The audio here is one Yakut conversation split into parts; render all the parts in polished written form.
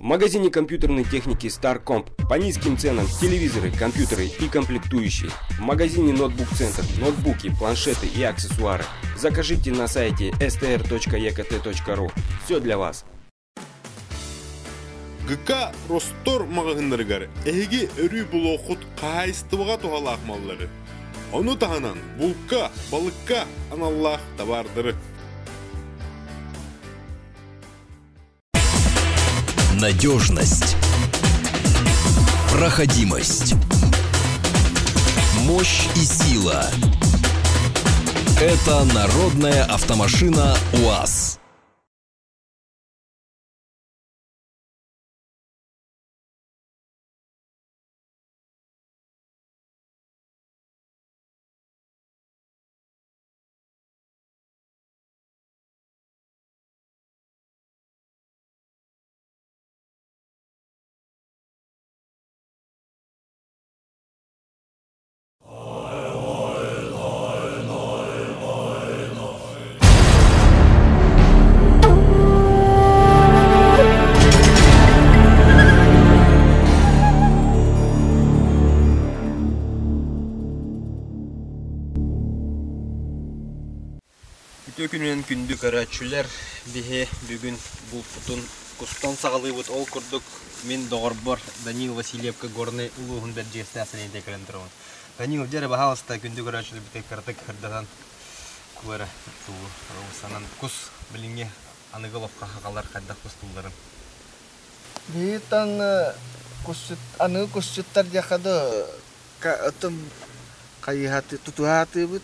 В магазине компьютерной техники StarComp по низким ценам телевизоры, компьютеры и комплектующие. В магазине Ноутбук Центр ноутбуки, планшеты и аксессуары. Закажите на сайте str.ekt.ru. Все для вас. ГК Ростор маҕаһыыннарыгар эһиги өрүү булуоххут хаһаайыстыбаҕа туһалаах маллары, ону таһынан булка, балыкка аналлаах табаардары. Надежность. Проходимость. Мощь и сила. Это народная автомашина УАЗ. Үтүө күнүнэн күндү көрөөччүлэр, биһи бүгүн булпутун кустан саҕалыыбыт. Ол курдук мин доҕорбор Данил Васильевка Горнай улууһун Бэрдьигэстээх сэлиэнньэтигэр кэлэн турабын. Данил, дьэ эрэ баһаалыста күндү көрөөччүлэрбитигэр кыратык ырдатан куора туу санан кус билиҥҥи аныгы олоххо хахалар хайдах кустуулларын. Биһиги кусчут аныгы кусчуттар диэххэ да оттон хайыһаты тутуһаатыыбыт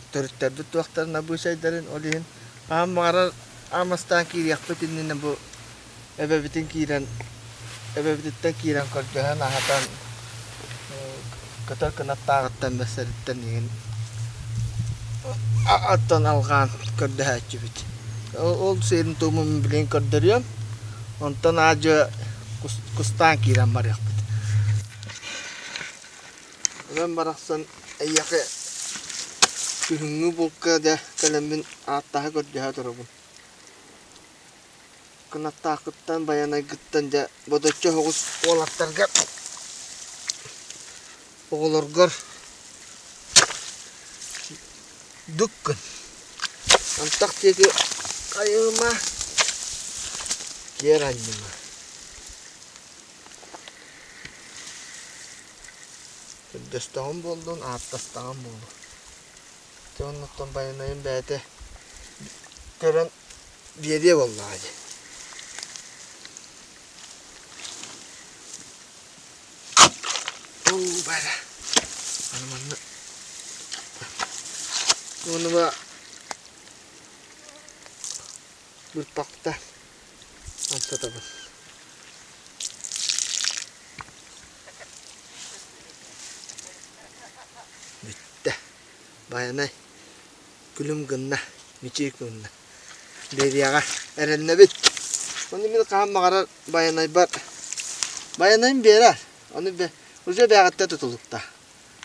төрүттэрбит туохтарын абыычайдарын ол иһин хаһан баҕарар аан бастаан киириэхпит иннинэ бу эбэбитин киирэн эбэбититтэн киирэн көрдөһөн аһатан көтөр кынаттааҕыттан бэссэриттэн иһин оттон алҕаан көрдөһөөччүбүт ол сиэрин-туомун билигин көрдөрүөм онтон аа-дьуо кустаан киирэн барыахпыт. Эбэм барахсан эйиэхэ күһүҥҥү булка да кэлэммин ааттаһа көрдөһө турабын. Кынаттааххыттан, Байанайгыттан дьэ ботуччу оһоҕус уолаттарга оҕолоргор дук гын. Антах диэки хайыма, киэр анньыма. Көрдөстөҕүм буоллун, ааттастаҕым буолуо. Дьэ оннуттан Байанайым бэйэтэ көрөн биэриэ буоллаҕа дии. Уу бара. Аны манна уонуба бырпахта антатабын. Бүттэ. Байанай күлүм гынна, мичик гынна. Биэриэҕэ эрэннэбит. Ону мин хаһан баҕарар Байанайбар Байанайым биэрэр. Ону уже бэйэҕиттэн тутулуктаах.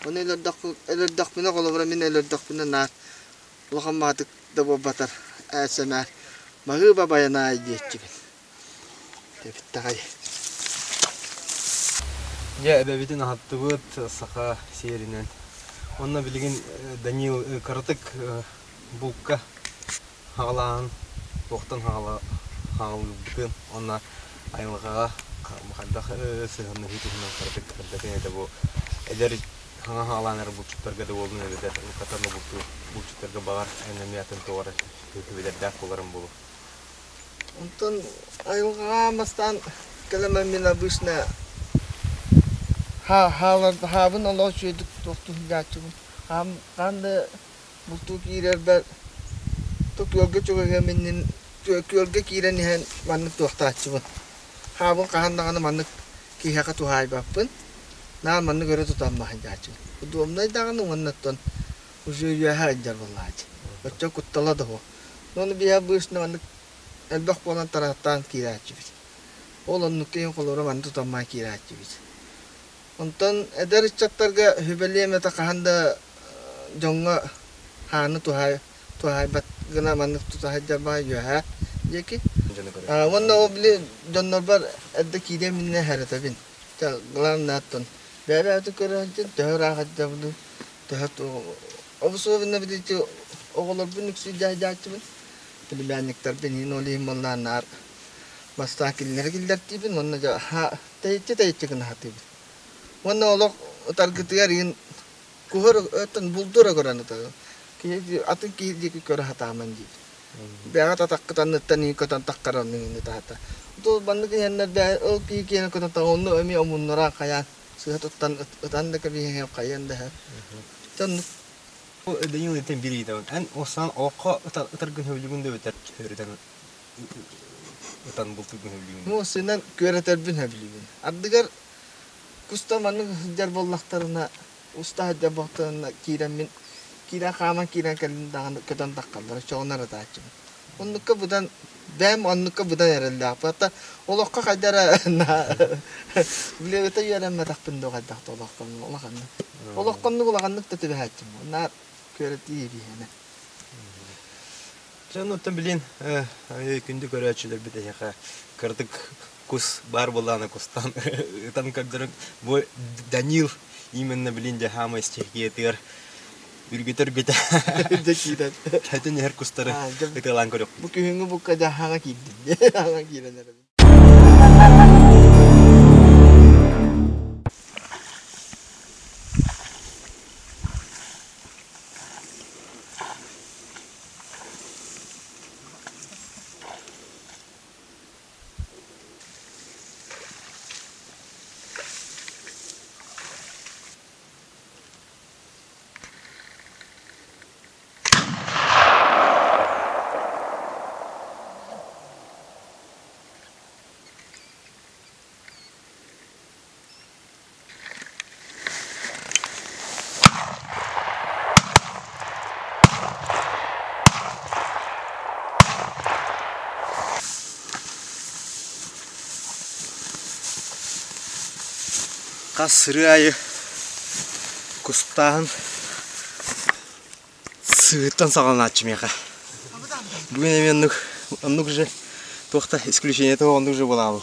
Ону өлөрдөхпүнэ, холобура мин өлөрдөхпүнэ наар улахан маатык да буолбатар ээсэмээр баһыыба Байанаай диэччибин. Тэбиттэҕэй. Дьэ, эбэбитин аһаттыбыт саха сиэринэн. Онно билигин Данил кыратык булка хаҕалааһын туохтан хаҕалыырбытын уонна айылҕаҕа хайдах сыһыаннаһыы туһунан кыратык кырдатын этэ бу эдэр хаҥа хаҕалаан эрэр булчуттарга да буоллун эбэтэр катан бултуур булчуттарга баҕар эн эмиэ атын туох эрэ сүбэлэрдээх буоларым буолуо. Онтон айылҕаҕа бастаан кэлэмэн мин обычно хаабын олох үчүгэйдик туохтуу сылдьааччыбын. Хаан да бултуу киирэрбэр то күөлгэ чугаһыам иннин күөлгэ киирэн иһэн маннык туохтааччыбын. Хаабын хаһан даҕаны маннык киһиэхэ туһаайбаппын. Наар маннык өрө тутан сылдьааччыбын. Удобнай даҕаны уонна оттон уже үөһэ сылдьар буоллааччы. Оччо куттала да суох. Ону биһи обычно маннык элбэх буолан тарааттаан киирээччибит. Ол оннук киһи холоро манна тутаммаан киирээччибит. Онтон эдэр ыччаттарга сүбэлиэм этэ хаһан да дьоҥҥо хааны туһаайбат гына маннык тута сылдьар баҕай үөһээ. диэки. Уонна ол били дьоннорбор эрдэ киириэм иннинэ сэрэтэбин. Главное оттон бэйэ-бэйэбитин көрөөччүн төһө ыраах сылдьабыный, төһө обусуобунна били оҕолорбун үксүү дьаһайдааччыбын, племянниктарбын иһин ол иһин буоллаан наар бастаан кинилэри киллэртиибин уонна дьэ тэйиччи-тэйиччи гына сатыыбын. Уонна олох ытаргытыгар иһин куһар оттон булду эрэ көрөн ытаҕын. Киһи атын киһи диэки көрө сатааман диибин. Бэҕэ татаххыт анныттан иһин көтөн таххар оннугун ытаата. Тул маннык иһэннэр бээ ол киһи киэнэ көтөн таҕа онну эмиэ омуннаран хайаан сыыһа туттан ытан да кэбиһиэм хайыан да Оннук. Данил этэн биир ыйытабын. Эн оссан олоххо ытаргын сөбүлүүгүн да эбэтэр өрүтэн ытан бултуйгун сөбүлүүгүн? Ну, сынан күөрэтэрбин сөбүлүүбүн. Ардыгар куста маннык сылдьар буоллахтарына, уста сылдьар буоллахтарына киирэммин, киирэн хааман киирэн кэллим даҕаны көтөн таххаллар, оччоҕуна ырытааччыбын. Оннукка быдан бэйэм оннукка быдан эрэллээх. Хата олоххо хайда эрэ билиэбитэ үөрэммэтэхпин дуу хайдах да олоххо улаханнык. Олоххоннук улаханнык да түбэһээччим. Наар күөрэтии биһиэнэ. Дьэ, оттон билин күндү көрөөччүлэрбит эһиэхэ кыратык кус баар буоллаҕына кустан ытан көрдөрөн бу Данил именно билин дьэ хаамай стихиятыгар үргүтэ-үргүтэ Дьэ киирэн. Хэтин иһэр кустары ытыалаан көрүөхпүт. Бу күһүҥҥү букка дьэ хаҥа киирдим. Хаҥа киирэн эрэбин. Хас сырыы аайы кустааһын сыһыыттан саҕаланааччы миэхэ. Бүгүн эмиэ оннук, оннук же туох да исключение того оннук же буолаабыл.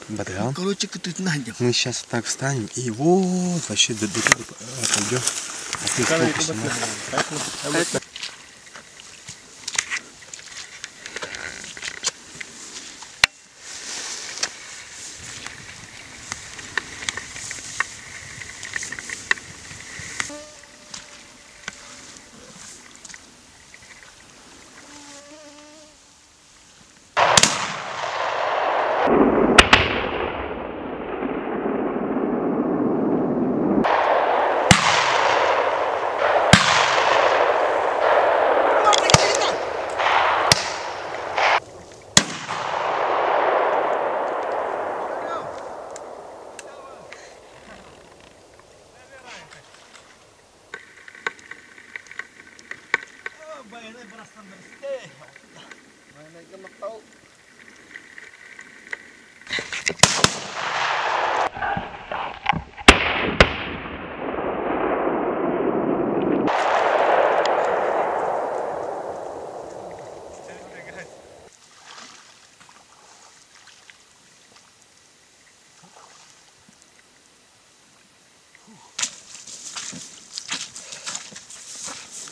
Батыган. Короче, кытыытын аһдым. Мы сейчас так встанем и вот вообще до пойдем. А ты фокус снимай.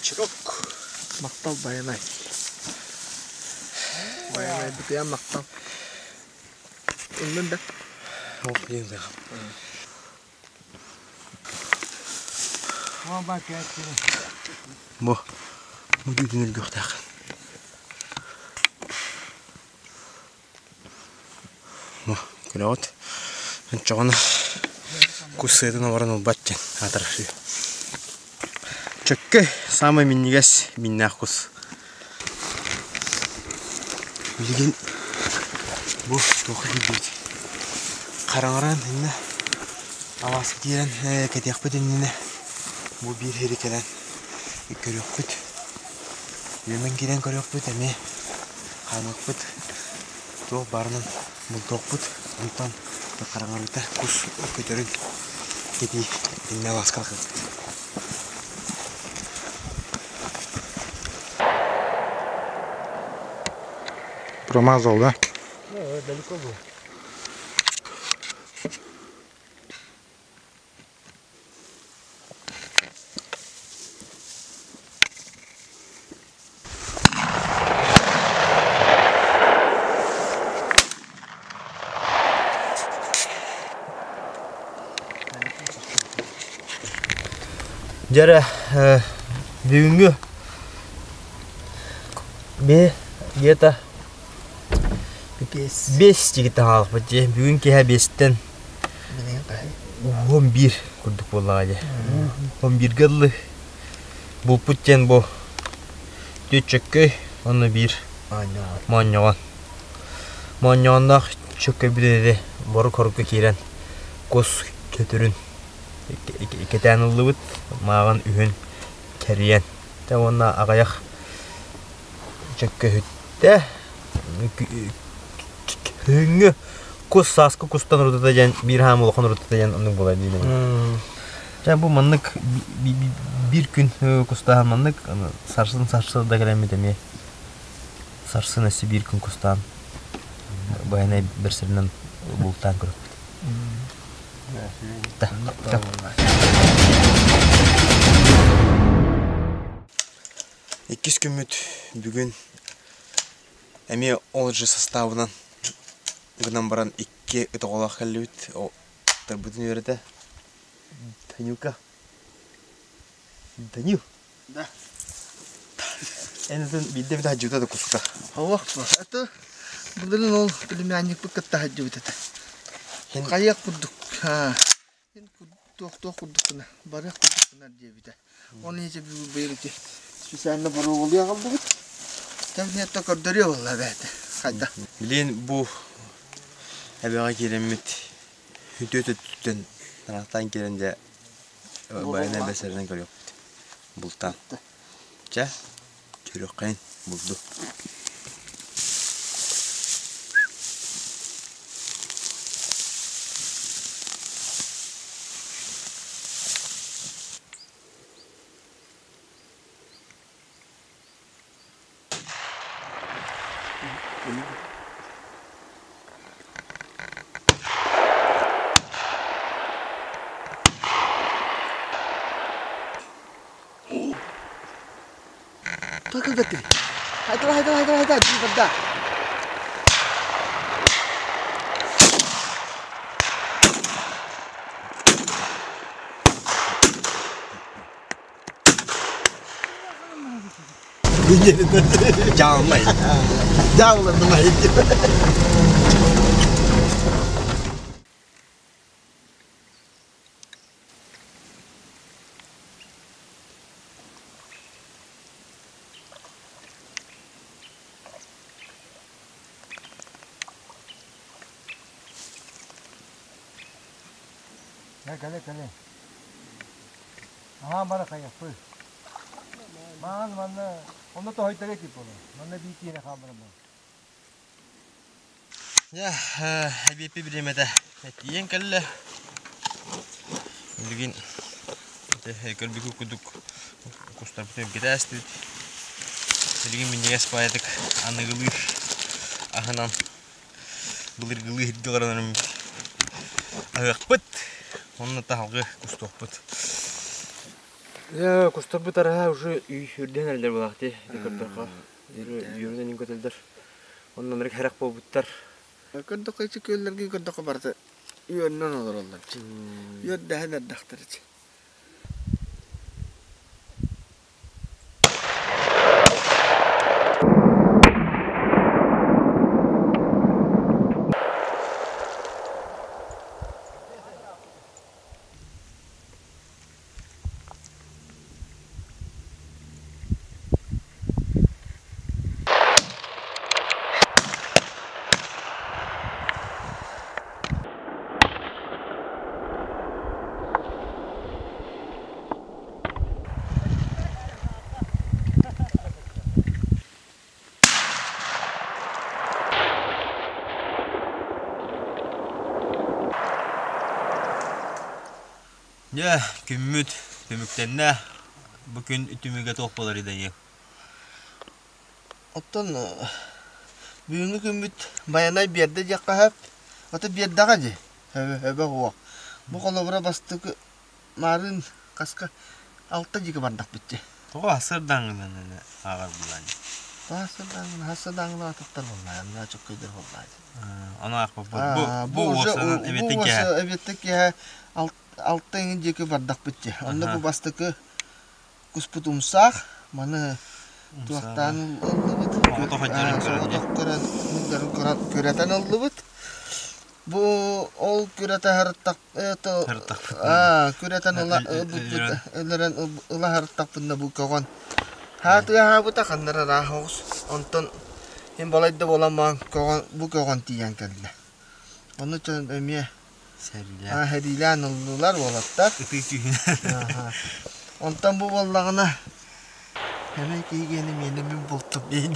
Чирок. Махтал Байанай. Байанай бытыйан махтал. Ыллын да. Ол блин да. Бу бу түүтүн өлгүөхтээх. Бу көрөҕүт. Оччоҕуна кус сыатын олорон ылбат диэн аатырар. Чөккө саамай минньигэс миннээх кус. Билигин бу туохха киирдибит? Хараҥаран иннэ алааска киирэн кэтиэхпит иннинэ бу биир сири кэлэн көрүөхпүт. Үөмэн киирэн көрүөхпүт эмиэ хаамыахпыт. Туох баарынан бултуохпут. Онтон Хараҥарыыта кус көтөрүн кэтии итиннэ алааска тахсыбыт. Промазал, да? Да, далеко был. Дьэрэ бүгүҥҥү бе где-то 5 дьигитэ хаалбыт дии. Бүгүн киэһэ биэстэн 11 курдук буоллаҕа дии. 11-гэ дылы булпут диэн бу түөт чөккөй уонна биир моонньоҕон. Моонньоҕонноох чөккөйбүт этэ борук-хорукка киирэн кус көтөрүн кэтээн ыллыбыт, мааҕын үһүн кэрийэн. Тэ уонна аҕыйах чөккөһүттэ күһүҥҥү кус сааскы кустан урутата диэн биир хаам улахан урутата диэн оннук буолар дииллэр. Дьэ бу маннык биир күн кустааһын маннык сарсын сарсыарда кэлэммит эмиэ сарсын өссө биир күн кустаан байанай бэрсэринэн бултаан көрөппүт. Иккис күммүт бүгүн эмиэ ол же составынан гынан баран икки ыт оҕолоох кэллибит. Ыттарбытын үөрэтэ. Танюка. Данил. Да. Эн ытын биирдэ эмит сылдьыбыта да куска. Суох Это былырыын ол племянникпыт кытта сылдьыбыт этэ. Хайыах курдук. Туох-туох курдук гына, барыах курдук гынар диэбитэ. Оны ичэ быйыл ити специально боруобалыы аҕаллыбыт. Кабинетта көрдөрүө буолла эбээт. Хайда. Билигин бу эбэҕэ киирэммит үтүө өттүттэн тараахтаан киирэн дьэ байанай бэсэринэн көрүөхпүт. Бултаан. Чэ, көрүөххэйин булду. Takıldı. Haydi haydi haydi haydi haydi. Дьаалмай. Дьаалмай. Кэлэ кэлэ. Аһаа бара хайахпы. Маан манна онно тоһойтара кип боло. Манна бии киһини хаалбара бол. Дьэ, эбиэппи бириэмэтэ тиийэн кэллэ. Билигин көрбүкү курдук кустарбытын үргэтэ астыбыт. Билигин минньигэс баайытык аныгылыы аһынан былыргылыы иһирдьэ олорон аһыахпыт. Онно таһалгы кустуохпут. Дьэ, кустарбыт араһа уже үрдэн эрэллэр буолаах дии. Көрдөххө. Үөрүнэн көтөллөр. Онно ынырык хэрэх буолбуттар. Көрдөххө ити күөллэргэ көрдөххө барыта үөрүнэн олороллор. Үөрдэһэн эрдэхтэр ити. Дьэ, күммүт түмүктэннэ. Бу күн түмүгэ туох буоларый Данил? Оттон бүгүҥҥү күммүт Байанай биэрдэ диэххэ сөп. Ото биэрдэҕэ дии. Өбө, өбө уох. Бу холобура бастакы маарыын хаска алта диэки бардахпыт дии. Тоҕо сырдаҥынан ааҕар булаан? Тоҕо сырдаҥынан, хас сырдаҥынан атыттар буоллаа, мына чөккөйдөр буоллаа дии. Ону аахпаппыт. Бу бу уопсанан эбиэттэн киэһэ. Эбиэттэн киэһэ алта иҥин диэки бардахпыт дии. Онно бу бастакы куспут умсаах, маны туохтаан ыллыбыт. Соҕотох көрөн, көрөн, күрэтэн ыллыбыт. Бу ол күрэтэ һарыттах күрэтэн ыла өлөрөн ыла һарыттахпына бу көҕөн хаатыаһаабыта ханнара ыраах оҕус. Онтон мин балайда буолан маан көҕөн бу көҕөн тиийэн кэллэ. Ону эмиэ Сэриилээн ыллылар уолаттар. Ытыы күүһүнэн. Онтон бу буоллаҕына эмэй киһигиэнэ миэнэ мин бултум диэн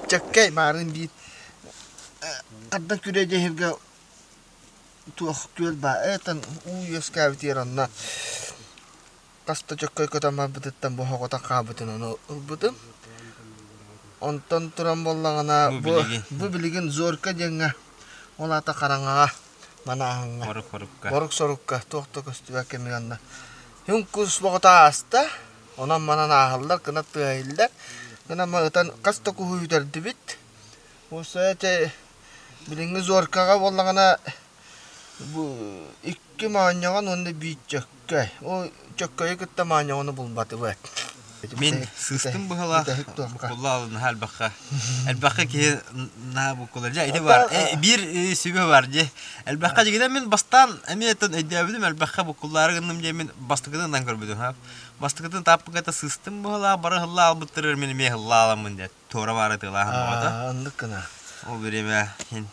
чөккөй маарын биир харда күрэ дьэһиргэ туох күөл баа этан уу үөскээбитигэр онно хас да чөккөй көтөн барбытыттан бу оҕото хаалбытын ону ылбытым. Онтон туран буоллаҕына бу, бу билигин Зорка диэҥҥэ ол аата хараҥаҕа манааһыҥҥа борук-сорукка туох да көстүбэт кэмигэр онно Үҥкус боҕото ааста, онон манан ааһаллар, кынат тыаһа иһиллэр. Гынан ытан хас да куһу үтэрдибит. Уопсайа ити билиҥҥи Зоркаҕа буоллаҕына Бу икки моонньоҕон уонна биир чөккөй. Ол чөккөйү кытта моонньоҕону булбатыбыт. Мин сыыстым быһалаах буккулла наһаа элбэххэ элбэххэ киһи наһаа буккулар дьэ ити бар биир сүбэ бар дьэ элбэххэ дьигинэн мин бастаан эмиэ оттон өйдөөбүтүм элбэххэ буккуллаары гынным диэн мин бастакытын ынан көрбүтүм бастакытын тааппыката сыыстым быһалаах бары һыллаа албыттарыгар мин эмиэ һыллааламмын диэт туора баары тыалааһын бөҕөтө. Оннук гына. Ол бириэмэ иһин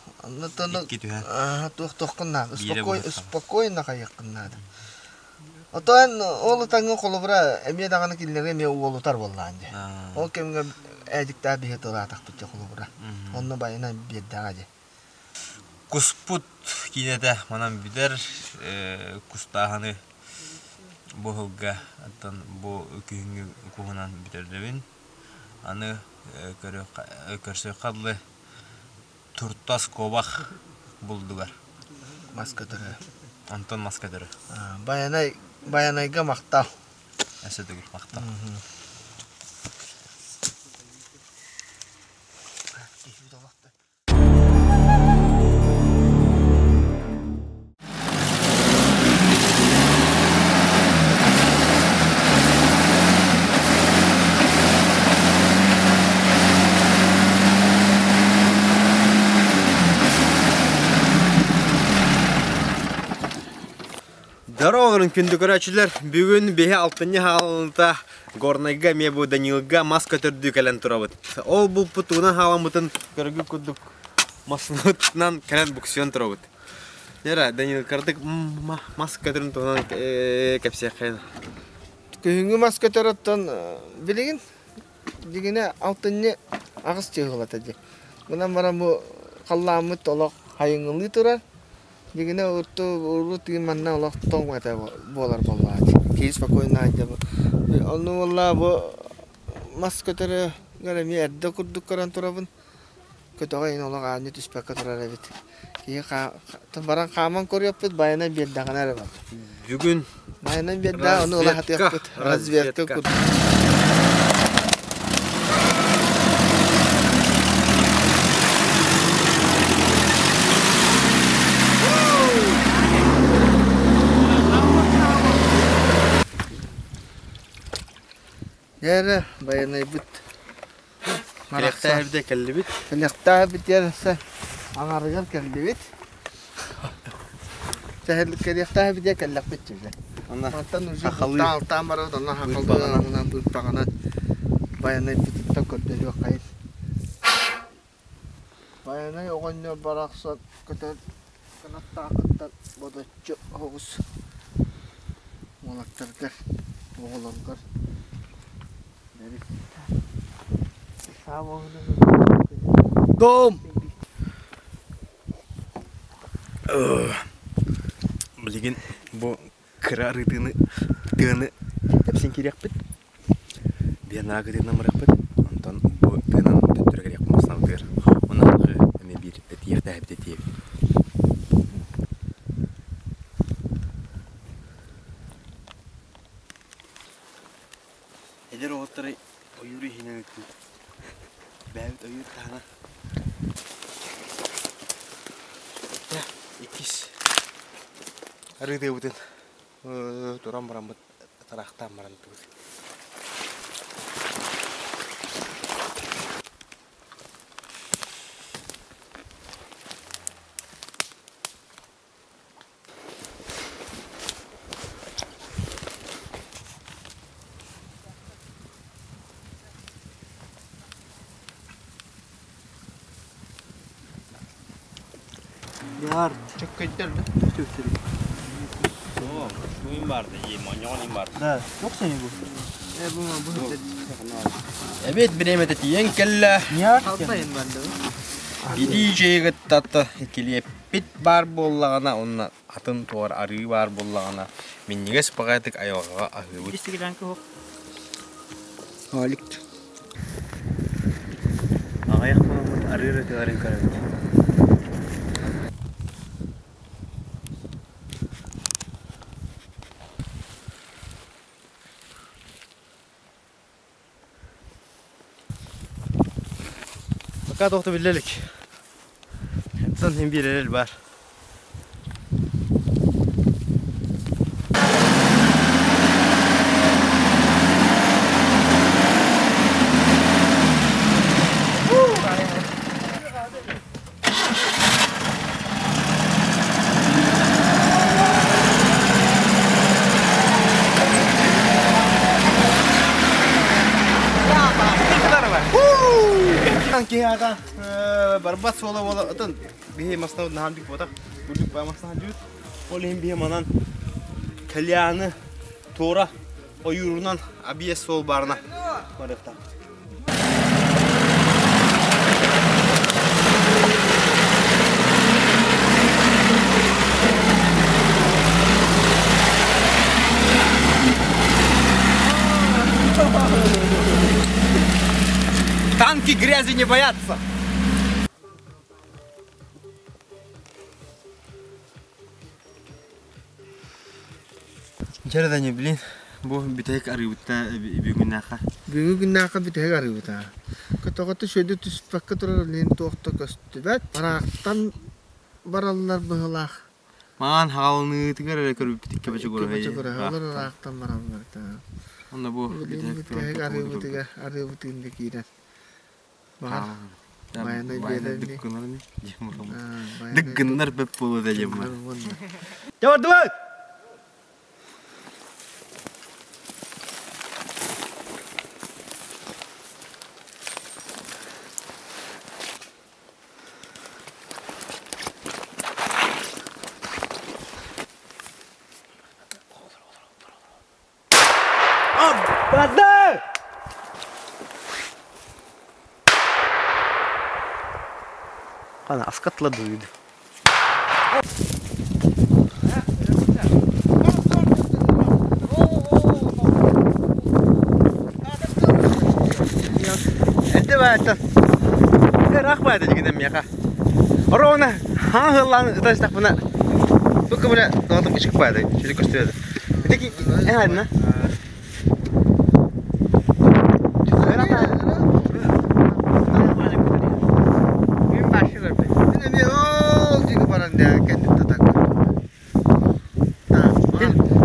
икки түһэн. Туох туоххун наада. Спокойно хайыаххын наада. Отон ол ытаҥҥын холобура эмиэ даҕаны кинилэргэ эмиэ уолутар буоллаан дии. Ол кэмҥэ ээдьиктээх биһи тылаатахпыт дьэ холобура. Онно байынан биэрдэҕэ дии. Куспут киинэтэ манан бүтэр кустааһыны бу сылга оттон бу күһүҥҥү куһунан бүтэрдэбин. Аны көрсүөххэ дылы туртас куобах булдугар. Мас көтөрө. Онтон мас көтөрө. Байанай, Байанайга махтал. Өссө төгүл махтал. Дороҕорун күндү көрөөччүлэр, бүгүн биһи алтынньы хаалыыта Горнайга эмиэ бу Данилга мас көтөрдүү кэлэн турабыт. Ол булпут тугунан хааламмытын көргү курдук массыынатынан кэлэн буксуйан турабыт. Яра, Данил, кыратык мас көтөрүн туһунан кэпсиэххин. Күһүҥҥү мас көтөр оттон билигин дьигинэ алтынньы аҕыс чыһылата дии. Гынан баран бу халлааммыт олох хайыҥылыы турар. Дьигинэ урут урут манна олох тоҥ этэ буолар буоллаҕа дии. Киһи спокойно айдабы. Онну буолла бу мас көтөрө эмиэ эрдэ курдук көрөн турабын. Көтөҕө иһин олох аанньа түспэккэ турар эбит. Киһи баран хааман көрүөхпүт, байанай биэрдэҕинэ эрэ бар. Бүгүн Байанай биэрдэҕэ ону ыла сатыахпыт. Разведка курдук. Дьэ эрэ, байанайбыт Кэлиэхтээбитэ кэллибит. Кэлиэхтээбит эрэ аҥарыгар кэллибит. Кэлиэхтээбит диye кэллэхпит дьэ. Мантан уже алтаан барабыт, онно хахалыы быыппаҕынан байанайбытыттан көрдөрүөххэйин. Байанай оҕонньор барахсан көтөр кынаттаахыттан бодоччу оҕус уолаттаргар, оҕолоргор Дом! Билигин бу Кыра арыытыны тыаны тэпсэн киириэхпит. Биэнаа кытыынан барыахпыт. Онтон бу тыанан төттөрү кэлиэхпит массыынабытыгар. Уонна салгыы эмиэ биир этиэхтээхпит этиэбит. Эдэр уолаттары ойуур иһинэн ыыттыбыт. Бэйэбит ойуур таһынан. Иккис арыытыыбытын туран бараммыт тараахтаан баран ыттыбыт. Чөккөйдөр да. Да, çok seni bu. Э бу бу. Эбиэт бириэмэтэ тиийэн кэллэ. Халтайын барды. Итии чэйи кытта килиэппит баар буоллаҕына уонна атын туор арыы баар буоллаҕына минньигэс баҕайытык айылҕаҕа аһыыбыт. Алик. Аҕыйах буоламмыт арыы ырытыыларын көрөбүт. Пока туохта биллэ илик. Оттон син биир эрэл баар. Киһи аата барбат суола буола атын биһи масна наһаан буотах бурдук баа масна дьүүт ол иһин биһи манан кальяны туора ойуурунан абиэс суол баарына барыахтаахпыт. Танки грязи не боятся! Дьэ, блин, бу бүтэһик арыыбытта бүгүннээххэ. Бүгүн күннээххэ бүтэһик арыыбыта. Көтөҕөтө сүөдү түспэккэ турар лин туохта көстүбэт. Бараахтан бараллар быһылаах. Маан хаалыныытыгар эрэ көрбүппүт икки бачыгураһы. Бачыгураһылар ыраахтан бараллар. Онно бу бүтэһик арыыбытыгар арыыбытыгар да киирэр. Баҕар Байанай биэрэр ини. Дык гыннар бөп буолуо да диэн бар. Дьэ бардыбыт! Барды! Қана аскатла дуйду. Эдде баата. Ыраах баата дигинен миэхэ. Ровно хаан ыһыллаан ытастахпына тука бile доҕотум ичик баата чүлүк көстүөдө. Ити эн айдына. Мин башы көрбүт. Мин эмиэ ол диэки баран даа кэнниттэн таккын.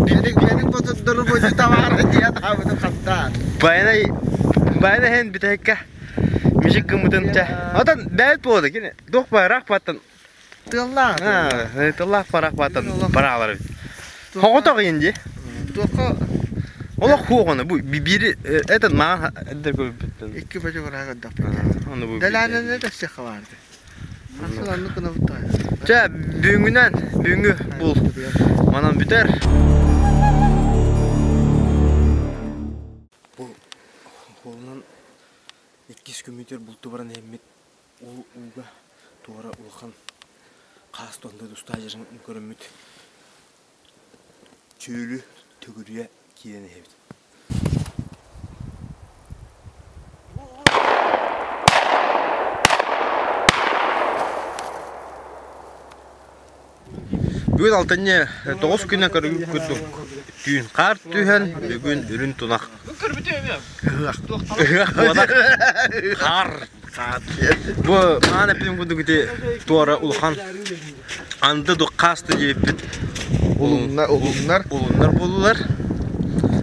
Бэник ботоддору бодьу таваара дии атаабытым хаттаан. Байанай байана һэн бүтэһиккэ мижик гыммытын чэ. Отон бэйэт буолда кини туох баар бааттан Тыаллаах. тыллаах барах бааттан бараалар эбит. Хоҕотох инди. Туохха Олох хуоҕуна бу биири этот маа эддер көрбүттэн. икки бачы бараага көрдөхпүт. Ону бу. Дэлээнэнэ тахсыахха баарды. Асыл аннык гына буттаҕа. Чэ бүгүҥҥүнэн бүгүҥҥү бул манан бүтэр. Бу холунан иккис күммүтүгэр булту баран иһэммит ол ууга туора улахан хаас туонда устаажырын көрөммүт. Чүүлү төгүрүйэ киирэн иһэбит. Бүгүн алтынньы тоҕус күнэ көрүҥ курдук түүн хаар түһэн, бүгүн үрүн тунах. Ыһыах буолар. Хаар. Бу маан эппитим курдук ити туора улахан анды дукхаасты диэбиппит. Улуннар, улуннар. Улуннар буоллулар.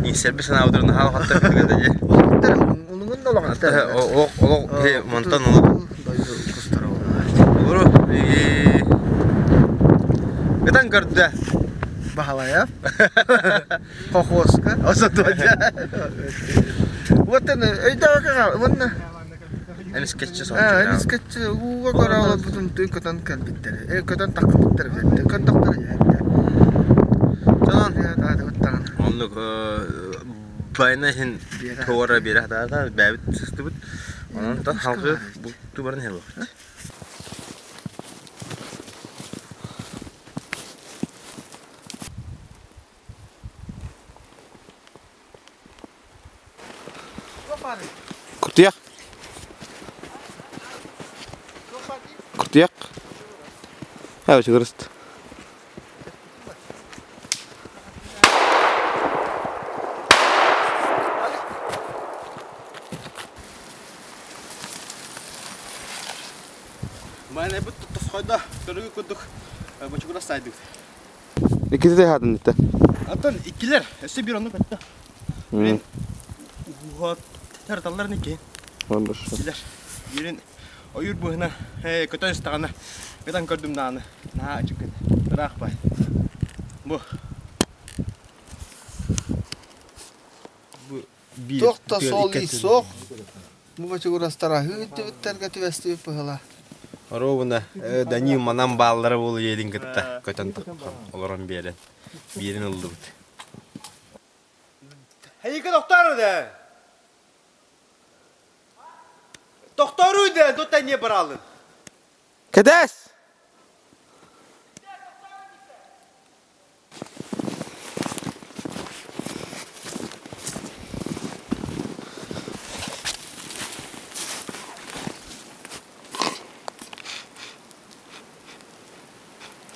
Иҥсэрби санаабытыр наһаа улахаттар күтүгэтэ дьэ. Улуттар, улуҥун да улаҕаттар. Олох, олох, мантан олох. Дойду кустара Олору Ытан көрдө. Баһылайа. Хохуоска. Осотуодьа. Уоттан өйдөөх уонна Эмискэччи соһуччу. Эмискэччи ууга көрө олорбутум тыы көтөн кэлбиттэр. Көтөн таххыбыттар эбит. Көтөн тахтар Онон оннук байна иһин туора биэрэ сатаата, бэйэбит сыстыбыт. Онон халгы бултуу баран иһэр буолбут. Куртуйах. Куртуйах. Аа, чыгырыст. Майнайбыт тосхойдо, көрүгү курдук бочугура сайдыбыт. Иккити хаатын итте. Аттан иккилер, өссө бир оннук өттө. Мен уһаттар таллар никки. Иккилер. Бирин ойуур быһына көтөн истэҕинэ ытан көрдүм даҕаны наһаа ачыккын ыраах бай. Бу бу биир Туох да суол ис суох. Бу бочугурастар аһыы түбүттэргэ түбэстибит быһыла. Оруобуна Данил манан бааллара буолу иэлин кытта көтөн олорон биэрэн биэрин ыллыбыт. Эйиги тохтоор да. Тохтооруй да, тут не баралын. Кэтэс!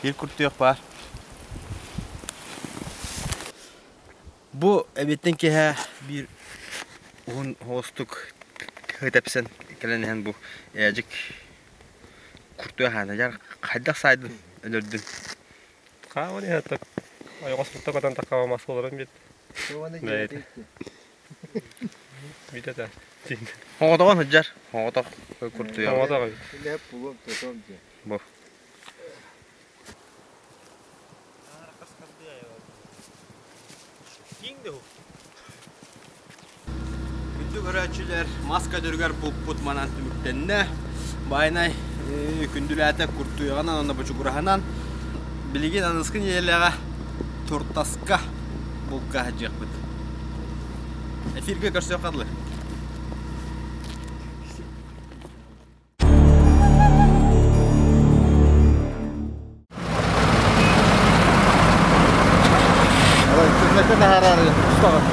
Биир куртуйах баар. Бу эбиттэн киэһэ биир уһун оҕустук тэпсэн кэлэн иһэн бу ээдьик куртуйах аана дьар хайдах саайдын өлөрдүн Хааман иһэ так ойоҕос тутта көтөн таккаба мас олорон бит. Бит это. Оҕотоҕон сылдьар оҕотох куртуйах Оҕотох эбит. Бу. Күндү көрөөччүлэр, мас көтөрүгэр булпут манан түмүктэннэ. Баайнай күндүлээтэ куртуйаҕынан уонна бочугураһынан билигин аныскы нэдиэлэҕэ туртаска булка сылдьыахпыт. Эфиргэ көрсүөххэ дылы. Интернетте таһаарары устаҕын.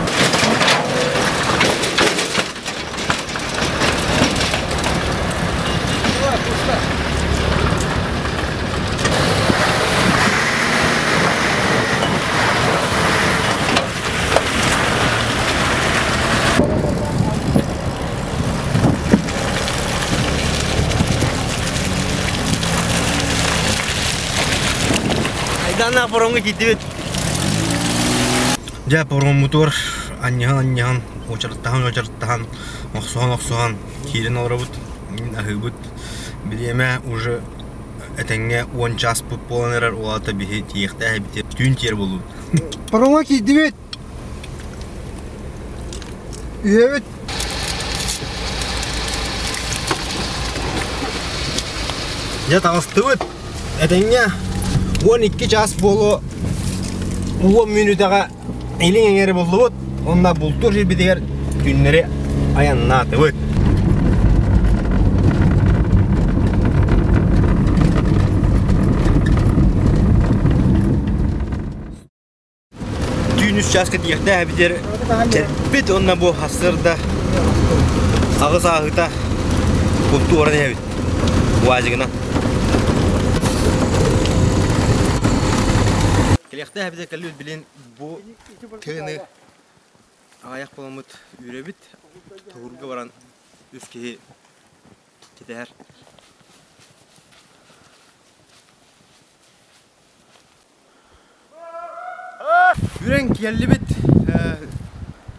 Айдааннаах паромҥа киирдибит. Дьэ, пароммутугар анньыһан-анньыһан, уочараттаһан-уочараттаһан, охсуһан-охсуһан киирэн олоробут, аһыыбыт. Бириэмэ уже этэҥҥэ уон чааспыт буолан эрэр, ол аата биһи тиийиэхтээх эбит, түүн тиийэр буоллубут. Паромҥа киирдибит. Үһэбит. Дьэ таҕыстыбыт. Этэҥҥэ 12 чаас буолуо 10 мүнүүтэҕэ илин эҥэри буллубут. Уонна бултуур сирбитигэр түүннэри айаннаатыбыт. Үс чааска тиийиэхтээх эбитэр кэлбит уонна бу сарсыарда аҕыс ааһыыта бултуу баран иһэбит УАЗигынан. Кэлиэхтээх эбитэр кэллибит билин бу тыаны аҕыйах буоламмыт үүрэбит тоһуурга баран үс киһи кэтэһэр. Үрэн киэллибит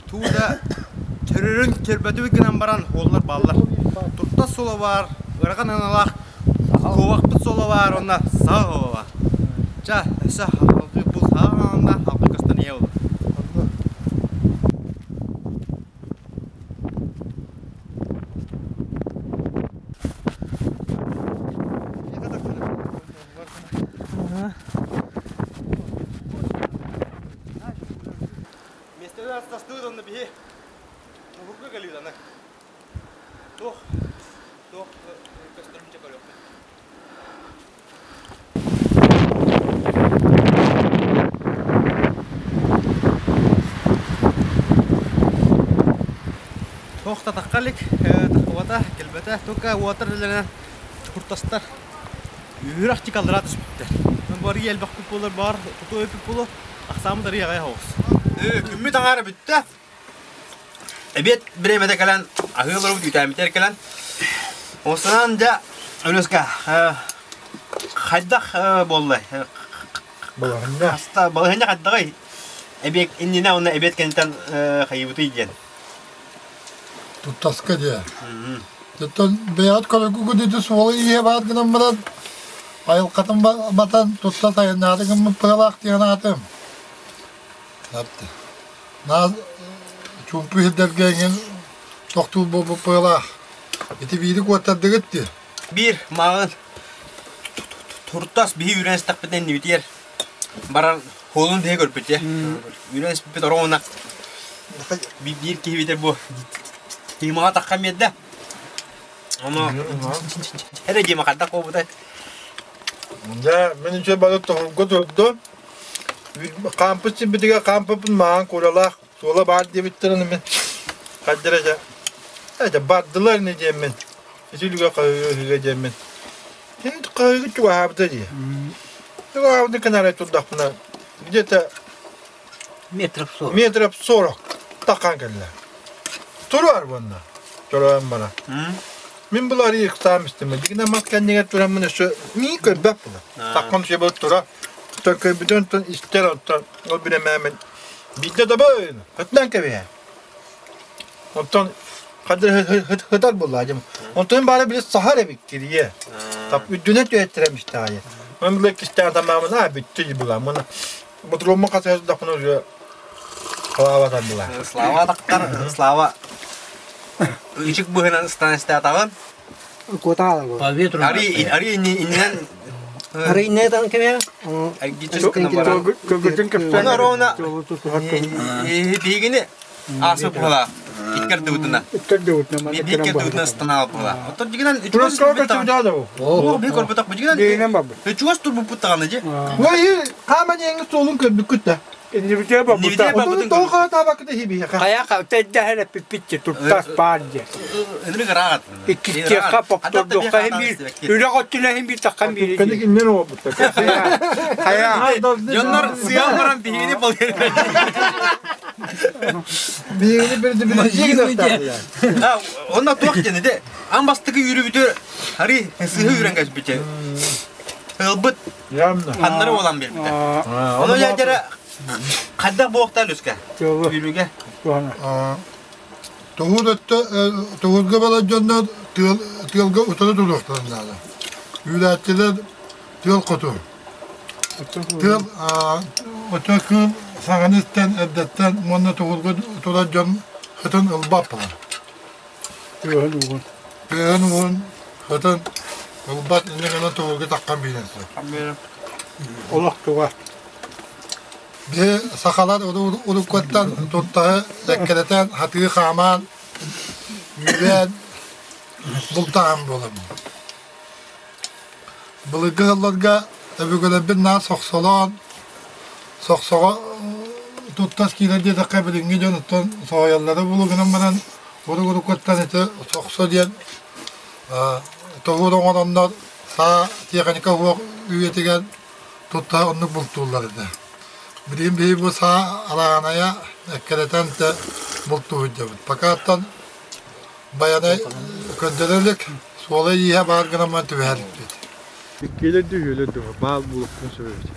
тууда төрөрүн көрбөтүбүт гынан баран уоллар бааллар. Туртас суола баар, ыарахан аналаах куобахпыт суола баар уонна саҕа суола баар. Ча, өссө халгы бу саҕа халгы көстөн ийэ буолар. Миэстэлэр астастыбыт онно биһи уһурга кэлиит аны. Туох туох көстөрүн дьэ көрүөхпүт. Туох да тахха илик, таххыбата, кэлбэтэ. Только уотар үлэлэнэн куртастар Үөрэх тикаллара түспүттэр. Барыйа элбэх буолар бар, туту өпүт буолу, ахсаамыт арыйа аҕай оҕус. Күммүт аҥаара бүттэ. Эбиэт бириэмэтэ кэлэн, аһыы олоробут үүтээммитигэр кэлэн. Осынан дьэ, Өлүөскэ, хайдах буоллай? Балаһынньа. Хаста балаһынньа хайдаҕый? Эбиэт иннинэ уонна эбиэт кэнниттэн хайыыбытый диэн. Туттаска диэ. Оттон бэйэҕит көрөргүт ити суола иһэ баар гынан баран, айылҕатын батан тутта сайыннааты гыммыт быһалаах диэн аатым. Наа чуумпу сирдэргэ эҥин тохтуур буолбут быһалаах. Ити биири куоттардыгыт дии. Биир мааҕын туртас биһи үүрэн истэхпитинэ иннибитигэр баран Холун биһи көрбүт дьэ. Үүрэн испиппит ороҕуна биир киһибитэ бу Тимаҕа таххан биэрдэ. Ону эрэ Дима хайдах буолбутай? Дьэ, мин үчүгэй бары тоһурга турдум. Хаампыт сирбитигэр хаампыппын маҥан куралаах суола баар диэбиттэрин мин хайдара дьэ дьэ бардылар ини диэммин ити үлүгэ хаһыыга диэммин хаһыыга чугаһаабыта дии чугаһаабыта кэнээрэй турдахпына где-то метров 40 метров 40 таххан кэллэ туруар уонна туруан бара мин булар иксаам истим дигинэ мас кэннигэр тураммын өссө мии көрбөт була таккам себе тура көрбүтүн онтон истэр онтон ол биремээмин биирдэ дабын хытынан кэбиһэ Онтон хытар буолла дьим. Онтон баара били саһар эбит кирийэ. Тап үрдүнэн түһэттеремиштэҕэ. Мен биле кистээн тамаамын а бүттү була. Мына ботуруоммун хасыһардахпына уже Слава була. Слава тахтар, Слава Ичик быһынан ыстан истээтаҕын. Куотаалар. По ветру. Ари ари иннинэн Ари иннинэн кеме? Көгөтүн кэпсээн. Оны ровно биһигини Ааспыт быһалаах. Иккэрдибитинэ. Иккэрдибитинэ. Иккэрдибитинэ ыстанаал быһалаах. Оттон дигинэн Чугас көрбөтөх Оо, би көрбөтөх бу Дигинэн барбыт. Чугас турбуппут даҕаны дьи. Ой, хааман эҥин суолун көрбүккүт да. Иннибитигэр барбыта. Отун тоҕо хаатаабаккыта хибиһэхэ. Хайа тайдаһара пиппитти туттас баар диэн. Ынырык ыраат. Иккистиэххэ поптордуохха иһин биир үрэх өттүнэ иһин биир таххан биир. Кэнник иннен оҕобуттар. Хайа. Дьоннор сыал баран биһигини балыыр. Биһигини бирди Онно туох диэн ити аан бастакы үүрүбүтү ари сыһы үүрэн кэспитэ. Ылбыт ханнары буолан биэрбитэ. Ону дьэ хайдах буохтаа Люска? Үүрүүгэ. Тоһур өттө тоһурга барар дьоннор тыалга утары туруохтарын наада. Үүрээччилэр тыал хоту. Тыал очо кыыл саҥаны истэн эрдэттэн уонна тоһурга турар дьон хытын ылбаппылар. Тыаһын уһун. Тыаһын уһун хытын ылбат инньэ гынан тоһурга таххан биэрэн Олох туга. Биһи сахалар уруккуттан туртаһы эккирэтэн, хатыы хаамаан, үүрэн, бултаан буолабын. Былыргы сылларга өбүгэлэрбит наар сохсолоон, сохсоҕо туттас киирэр диэтэххэ билиҥҥи дьон оттон соһуйаллара буолуо гынан баран уруккуттан ити сохсо диэн тоһуур оҥороннор саа тиэхиньикэ суох үйэтигэр тутта оннук бултууллар этэ. Билигин биһиги бу саа араанайа эккирэтэн тэ бултуу сылдьабыт. Пока-ттан Байанай көрдөрө илик, суола-ииһэ баар гынан баран түбэһэ иликпит. Иккиэлэр да үһүөлэр да баал буолуохпун сөп эбит.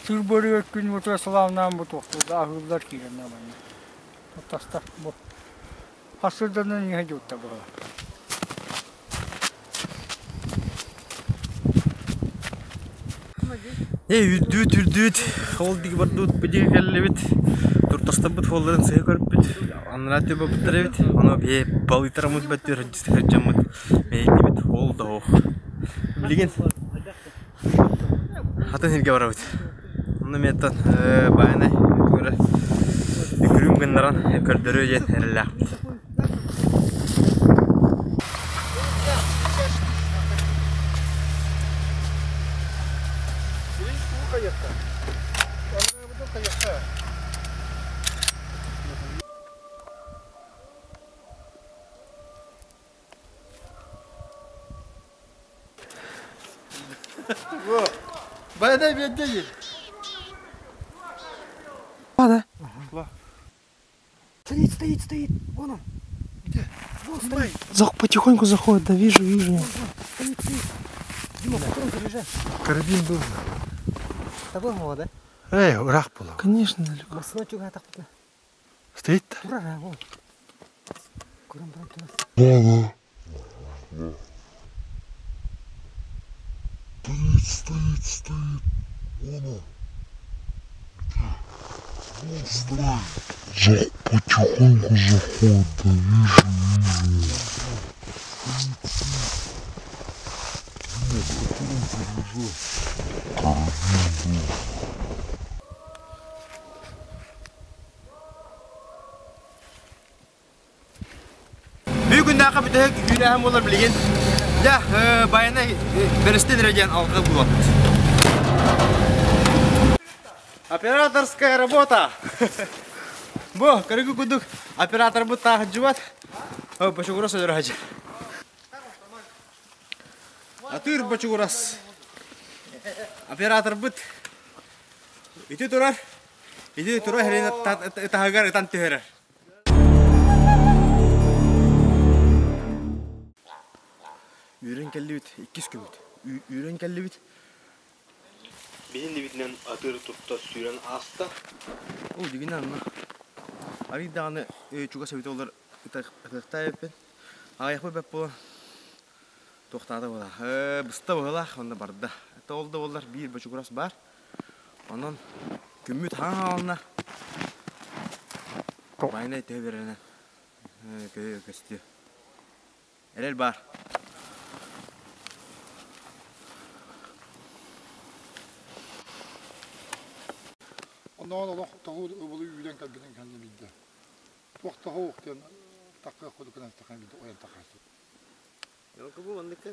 Сыр бөрүөр күн утура сылааннаан бу туохтуурга аһыыллар киирэннэр манна. Таста бу. Хасырданан иһэ дьуутта буолар. Э үрдүүт үрдүүт ол диги бардыбыт бу диги кэллибит туртастарбыт фолларын сыһа көрбүт анараа түбэбиттэр эбит ону бие балыйтараммыт бөттүөр сылдьаммыт мэйдибит ол да ох билигин атын сиргэ барабыт онно миэттэн баайынай көрө үкүрүм гыннаран көрдөрүө диэн эрэллээхпит. Байдай биэрдэ Стоит, стоит, стоит. Вон он. Где? Вон стоит. Зах, потихоньку заходит, да вижу, вижу. Вон, стоит, стоит. Дима, патрон заряжай. Карабин был. Того мова, да? Эй, урах было. Конечно, далеко. Массына чуга тахпытна. Стоит-то? Турар, вон. Көрөн баран турар. Стоит, стоит, стоит. Вон он. Где? Вон стоит. За, потихоньку заходит, да вижу, вижу. Стоит, стоит. Дима, патрон заряжай. Карабин был. Бүгүннээхи бүтэһик күүнээһин буолар билигин. Дьэ, байанай бэрэстин эрэ диэн алгы булабыт. Операторская работа. Бу, көрүгү кудук операторбут таахыдьыбат. Бочугурас өлөр хадьы. Атыыр бочугурас. Операторбыт ити турар. Ити турар херин таһыгар ытан түһэрэр. Үүрэн кэллибит, иккис күммүт. Үүрэн кэллибит. Биһин дибитинэн атыыр турта сүүрэн ааста. Ол дигинэ анна. Арый даҕаны чугас эбитэ олор ытыахтаа эбиппин. Аҕыйахпыт бэп буолан туохтаата буола. Быста быһылаах онно барда. Это ол да буоллар биир бочугурас баар. Онон күммүт хаҥ хаална. Байанай төһө береринэн көстүө. Эрэл баар. Оннооҕор олох тоҕу ыбылы үүрэн кэлбитин кэннэ биирдэ туох да суох диэн такыах курдук гынан истэххинэ биирдэ ойон тахсар. Бу манныкка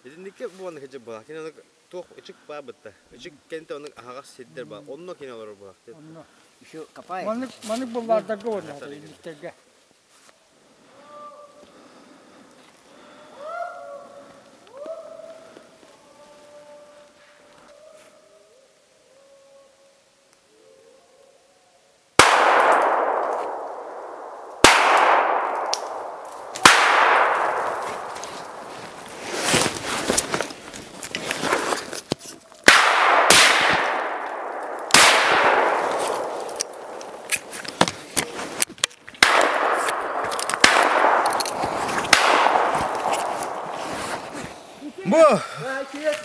итинникке бу маннык дьэ буолар. Кини оннук туох ычык баа бытта. Ычык кэнтэ оннук аһаҕас сирдэр баа. Онно кини олорор буолар. Онно. Еще копает. Маннык маннык буллаардарга уонна инниктэргэ.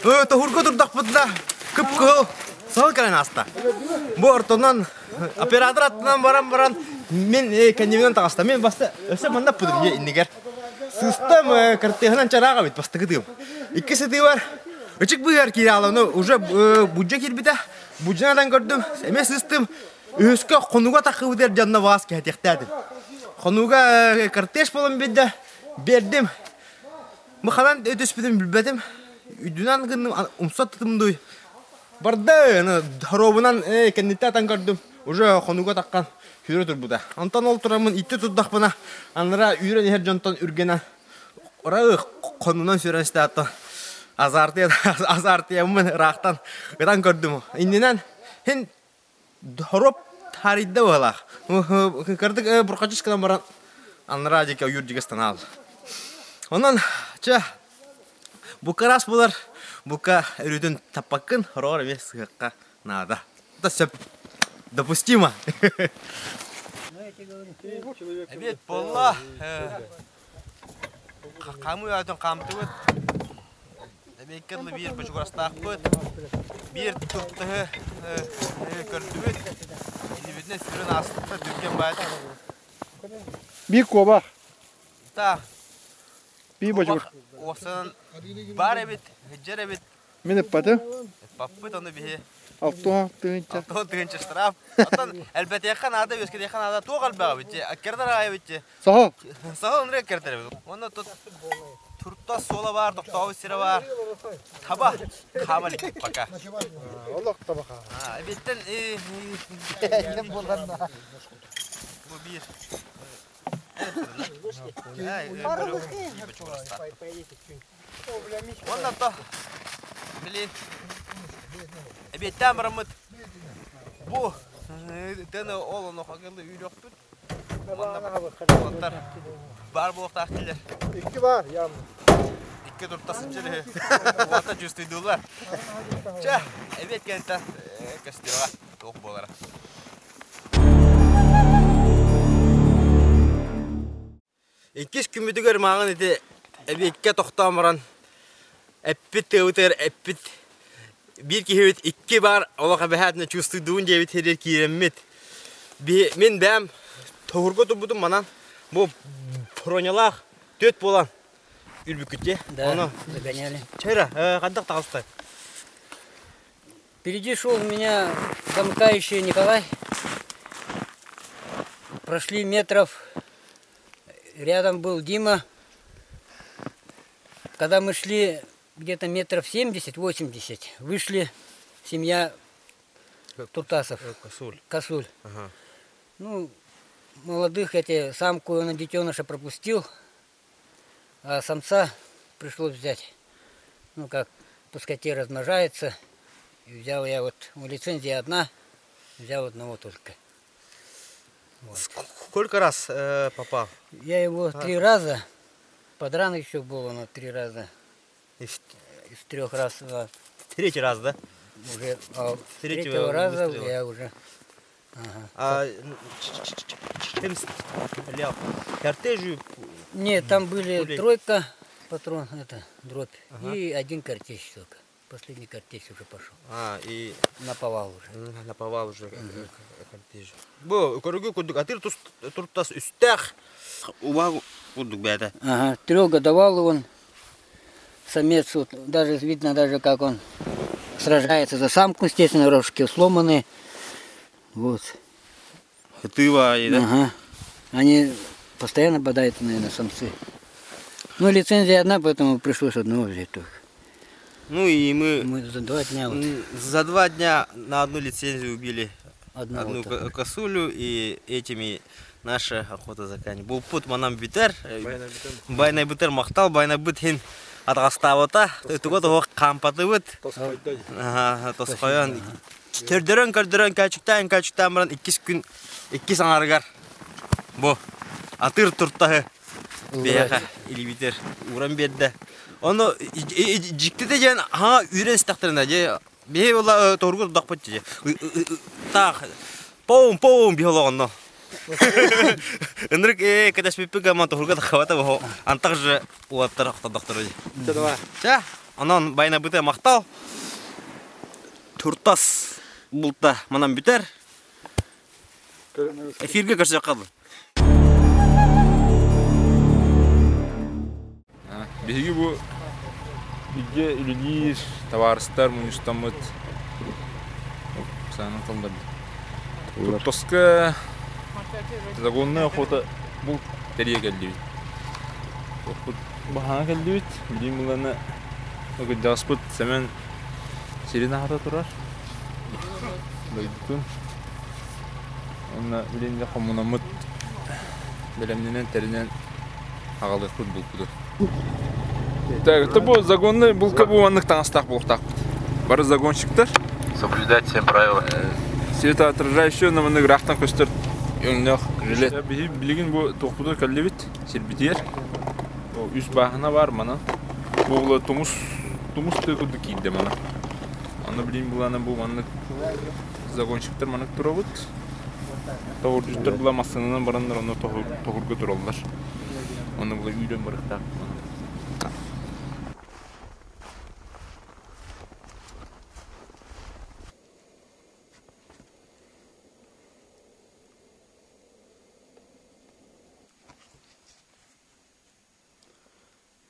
Бу тоһурга турдахпытына кып-кыһыл сыл кэлэн ааста. Бу ортонон оператор аттынан баран баран мин кэннибинэн таҕыста. Мин баста өссө манна пудум иннигэр. Сыстым картыһынан чараах эбит бастакы тыым. Икки сытыыбар ычык быыһар киирэ ааланы уже будьа киирбитэ. Будьанадан көрдүм, эмиэ сыстым. Үһүскэ хонуга таххыбытыгар дьонно баас кэһэтиэхтээтим. Хонуга кортеж буолан биэрдэ, биэрдим. Бу ханан өтөспүтүн билбэтим. Үрдүнэн гынным, умса тутум дуй. Барда, хоруобунан кэнниттэн атан көрдүм. Уже хонууга таххан сүүрэ турбута. Онтон ол тураммын итти турдахпына, анараа үүрэн иһэр дьонтон үргэнэ ора хонунан сүүрэн истээтэ. Азартия азартияммын ыраахтан ытан көрдүм. Иннинэн хин хоруоп таарыйда быһалаах. Кырдык буркачыс гынан баран анараа диэки ойуур диэки ыстанаал. Онон чэ Бука раас буолар, бука өрүүтүн таппаккын, хороҕор эмиэ сыһыахха наада. Это сөп. Допустимо. Эбиэт буолла. Хаамыы өтөн хаамтыбыт. Эбиэккэ дылы биир бочугурастаахпыт. Биир туртаһы көрдүбүт. Иннибитинэн сүрүн ааспыта түргэн баайда. Биир куобах. Та Бии бочугур. Уопсанан бар эбит, сылдьар эбит. Мин ыппатым. Ыппаппыт ону биһи. Алтуон тыһыынча. Алтуон тыһыынча штраф. Оттон элбэтиэххэ наада, үөскэтиэххэ наада. Туох элбэҕэ эбит дьэ? Аккердар аайы эбит дьэ. Соһол. Соһол оннук аккердар эбит. Уонна тут турта суола баар, тохтообут сирэ баар. Таба. Хаама илик пока. Олох таба хаама. Эбиттэн бу биир Уонна то били эбиэттээн бараммыт бу тыаны ол онуоха үүрүөхпүт уолаттар баар буолуохтаах дииллэр Икки баар явно. Икки турта сылдьар үһү. Уолаттар чувствуйдууллар. Чэ, эбиэт кэнниттэн көстүөҕэ туох буолара. Иккис күммүтүгэр мааҕын ити эбиэккэ тохтоон баран эппит тыабытыгар эппит биир киһибит икки баар олох эбэһээтинэ чувствуйдуун диэбит сиригэр киирэммит мин бэйэм тоһуурга турбутум манан бу бронялаах түөрт буолан үрбүккүт дии Да, догоняли. Чера, хайдах таҕыста? Впереди шел у меня замыкающий Николай. Прошли метров, рядом был Дима. Когда мы шли где-то метров 70-80, вышли семья Туртасов. Косуль. Косуль. Ага. Ну, молодых эти, самку на детеныша пропустил, а самца пришлось взять. Ну как, пускай те размножаются. И взял я вот, у лицензия одна, взял одного только. Вот. Сколько раз попал? Я его три раза, подран еще был он три раза. Из, Из трех раз. Да. Третий раз, да? Уже, а, третьего, третьего раза выстрела. Я уже. Ага. А чем стрелял? Картежью? Нет, там были пулей. Тройка, патрон, это, дробь, ага. И один картечь только. Последний картечь уже пошел. А, и... Наповал уже. Наповал уже угу. Картечь. Бу, көрүгү курдук, атыр туртас үстэх, уба курдук бэйэтэ. Ага, трехгодовалый он, самец, вот, даже видно даже, как он сражается за самку, естественно, рожки сломаны. Вот. Тыва, да? Ага. Они постоянно бодают, наверное, самцы. Ну, лицензия одна, поэтому пришлось одного взять только. Ну и мы... Мы за два дня вот. За два дня на одну лицензию убили Одного одну косулю и этими наша охота заканчивается. Булпут манан бүтэр. Байнай бүтэр махтал, байнай бүт хин атаҕастаабыта. Туга тоҕо хаампатыбыт. Тосхойон. Көрдөрөн көрдөрөн көөчүктээн көөчүктээн баран иккис күн иккис аҥарыгар бу атыыр туртаһы биһиэхэ илиибитигэр ууран биэрдэ. Ону дьиктитэ диэн хаҥа үүрэн истэхтэринэ дьэ биһи була тоһургу турдахпыт дьэ таах поум поум биһи олоҕонно ынырык ээ кэтэспиппит гамма тоһурга таххабата бу антах же уолаттар охтордохторо дии. Чэ онон байнабыта махтал туртас булта манан бүтэр эфирге көрсүөххэ Биһиги бу бииргэ үлэлиир табаарыстар мунньустаммыт саанан талларбыт. Туртаска загонная охота булт тэрийэ кэллибит. Оппут баһаана кэллибит. Билигин быланы кырдьаҕаспыт Сэмэн сирин аһата турар. Дойдутун. Онно билин дьэ хомунаммыт бэлэмнэнэн тэринэн аҕалыахпыт булпутун. Так, это бу загонный булка бу маннык таҥастаах буолуохтаахпыт. Бары загонщиктар. Соблюдать все правила. Светоотражающий маннык ыраахтан көстөр өҥнөөх жилет. Биһи билигин бу туохпутугар кэллибит сирбитигэр. Үс бааһына бар манан. Бу тумус тумус тыы курдук киирдэ мана. Аны билин булана бу маннык загонщиктар маннык турабыт. Тоҕурдьуттар була массыынанан бараннар онно тоһурга тураллар. Онно була үүрэн барыахтаах.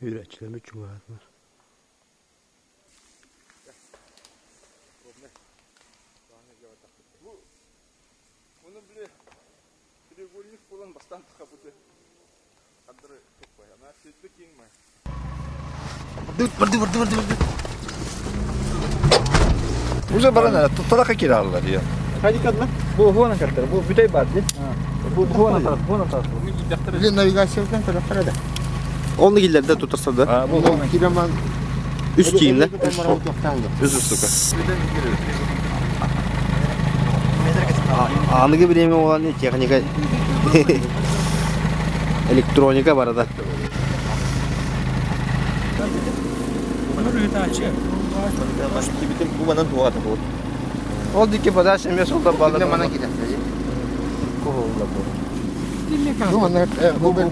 Үүрээччилэрбит чугаһаатылар. Оны били треугольник буолан бастаан тахабыты хардары туппай. Ана сирде киң май. Барды барды барды барды. Уже баран тутталака кираллар я. Хайди кадла? Бу хуана картер, бу бүтэй бар ди. Бу хуана тарaf, хуана тарaf. Или навигациядан тарafтар да. Оны киллерде тутарса да. Бу кираман Үс киинле. Үс устука. Аныгы время olan техника электроника барада. Ол дики подаш эме солда бала. Мана киде. Бу мана бу бу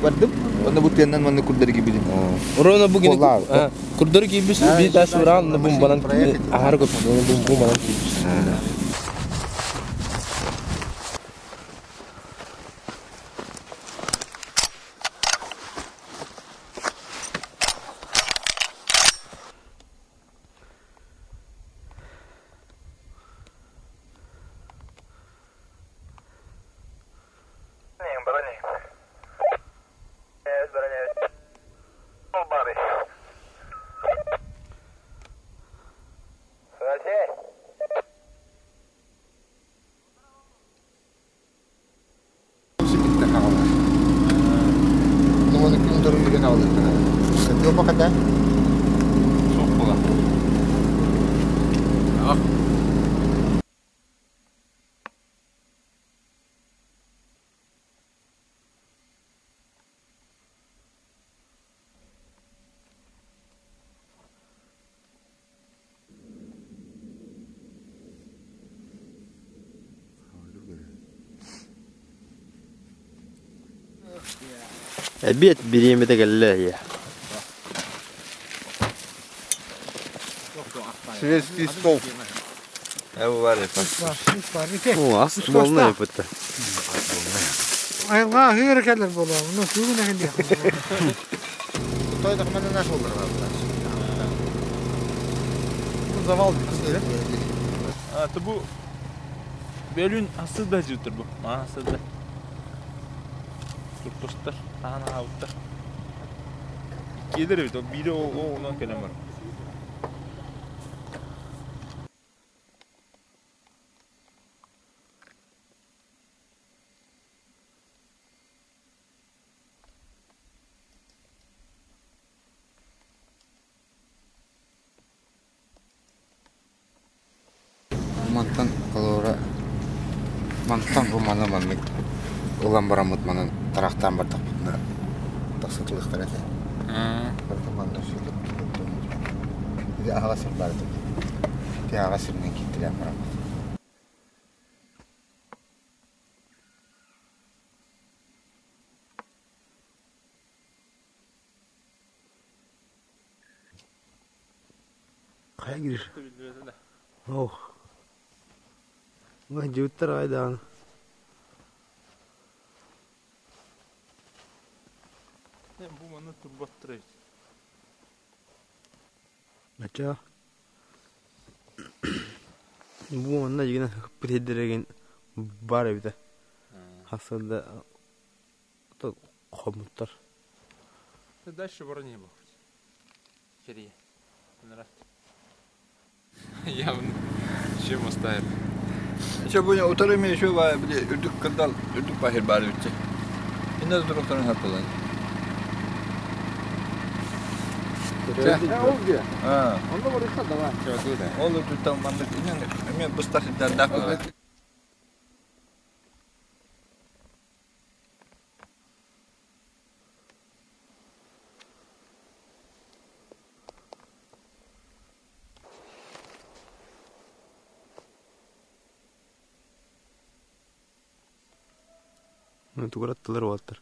бардым. Онда бу теннен манны курдары кибидим. Урона бугин курдары кибис би тас уран бум банан ахар көп бум бум банан кибис. Обед беремете келле я. Шведский стол. О, ас болны бітті. Айылға хыр келер бола. Оны түгін әкенде. Той да мана наш олар. Завал А, то бу Бөлүн асыда жүтір бу. Асыда. Туртустар, ана ауттар. Келер бит, бири о онан келем бар. Мантан колора мантан бу мана маннык улан барамыт манан тарахтан бардак бутна тасытлыктар эте. Барда манна сүлүп Иди ага сир барды. Ти ага сирнен киттилен барамыт. Кая кириш? Ох. Ой, жуттар айдан. Бу маны турбаттыр. Ача. Бу онна жигина битедереген бар эбите. Хасылда то комуттар. Дальше бар не был. Керие. Нравится. Явно. Чем оставим? Еще бу утары мен еще ба били үрдүк кырдал үрдүк бахир баар битче. Инна туруктарын хаппалан. Ол де. Онда барыха давай. Ол үрдүктен мандык инен эме быстах иддардак. Тугураттылар уолаттар.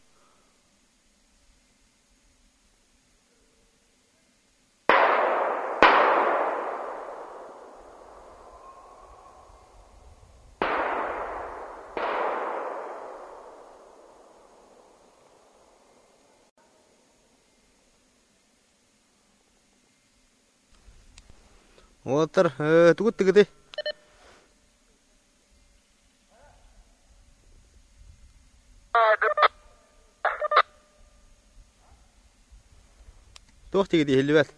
Уолаттар, тугут тыгыты? Туох тигити иһиллибэт?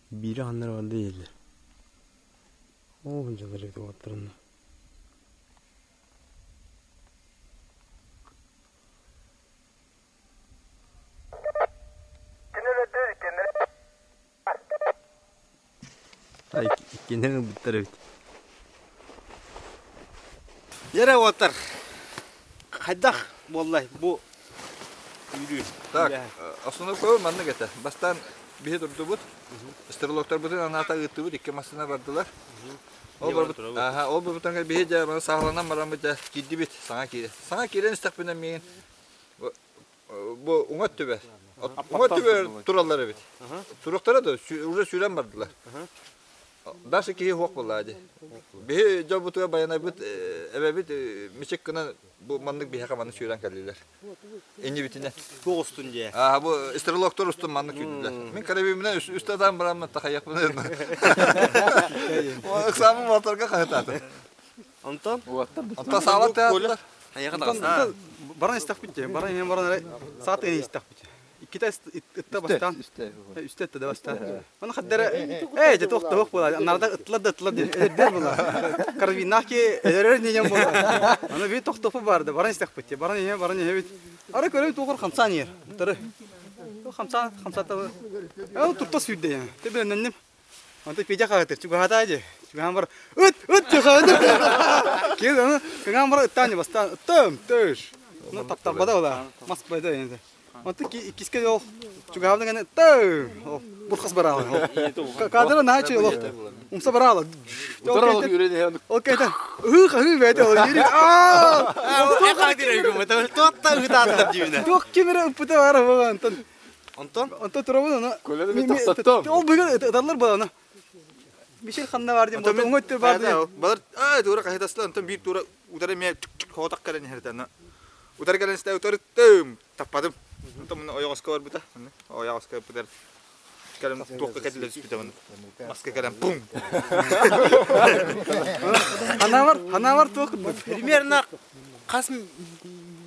Биири ханнар барда иһиллэр. Оо, дьалар эбит уолаттарына. Ай, иккиннэрин ылбыттар эбит. Дьэрэ уолаттар, хайдах буоллай бу үүрүү? Так, основной көбө маннык этэ. Бастаан биһи турдубут. Стрелоктарбытын анаата ыыттыбыт, икки массыына бардылар. Ол барбыт, аха, ол барбытан биһи дьэ маны сааһыланан бараммыт дьэ киирдибит, саҥа киирэ. Саҥа киирэн истэхпинэ миигин бу уҥа өттүбэр, уҥа өттүбэр тураллар эбит. Туруохтара да, уже сүүрэн бардылар. Даже киһи суох буоллаа дии. Биһи дьолбутугар байанайбыт эбэбит мичик гынан бу маннык биһиэхэ маннык сүүрэн кэллилэр. Иннибитинэ. Туох устун дии? Аа бу стрелоктор устун маннык сүүрдүлэр. Мин карабимминэн үстэ атаан бараммын тахайахпын. Ыксаамын моторга хаһытаатым. Онтон? Онтон саалар тыааттар. Айаҕа таҕыста. Баран истэхпит дии. Баран иһэн баран эрэ саат истэхпит. Иккитэ ытта бастаан. Үстэ ытта да бастаан. Оны хаддара ээ дьэ туох туох буолар. Анарда ыттылар да ыттылар диэн эдэрдэр буолар. Карабиннаах ки эдэрэр ньэм буолар. Аны би тохтопу барды. Баран истэхпит дии. Баран иһэн баран иһэбит. Ары көрөм туохур хамсаан иһэр. Тары. Хамсаан хамсаата. Ээ турта сүүрдэ яа. Те билэнним. Онто Петя хаһытыр, чугаһатаа дии. Чугаһаан бар, ыт, ыт диye хаһытыр. Киһи аны кыҥаан бар ыттаан бастаан ыттым, төш. Ну таптарбата ола, мас байда енді. Онто иккиске ол чугаһабын гана ыттым. Ол бурхас бараалы. Кадра наачы ол умса бараалы. Ол кайта ыы хаһыы бэйте ол yeri. Аа! Туотта ыытааттар дибинэ. Туох кимире ыппыта бар Антон. Онтон? Онтон турабын аны. Ол бүгүн ыталлар була аны. Мишель ханна бар диэн буолта, уҥа өттүгэр бар диэн. Балар аа туора хаһытасла онтон биир туора утары эмиэ хоотох кэлэн иһэртэ Утары кэлэн истэ утарыттым таппатым. Онтон муну ойоҕоско барбыта. Ойоҕоско барбытар. Кэлэн туохка кэтиллэ түспүтэ муну. Маска кэлэн пум. Ханавар, ханавар туох Примерно хас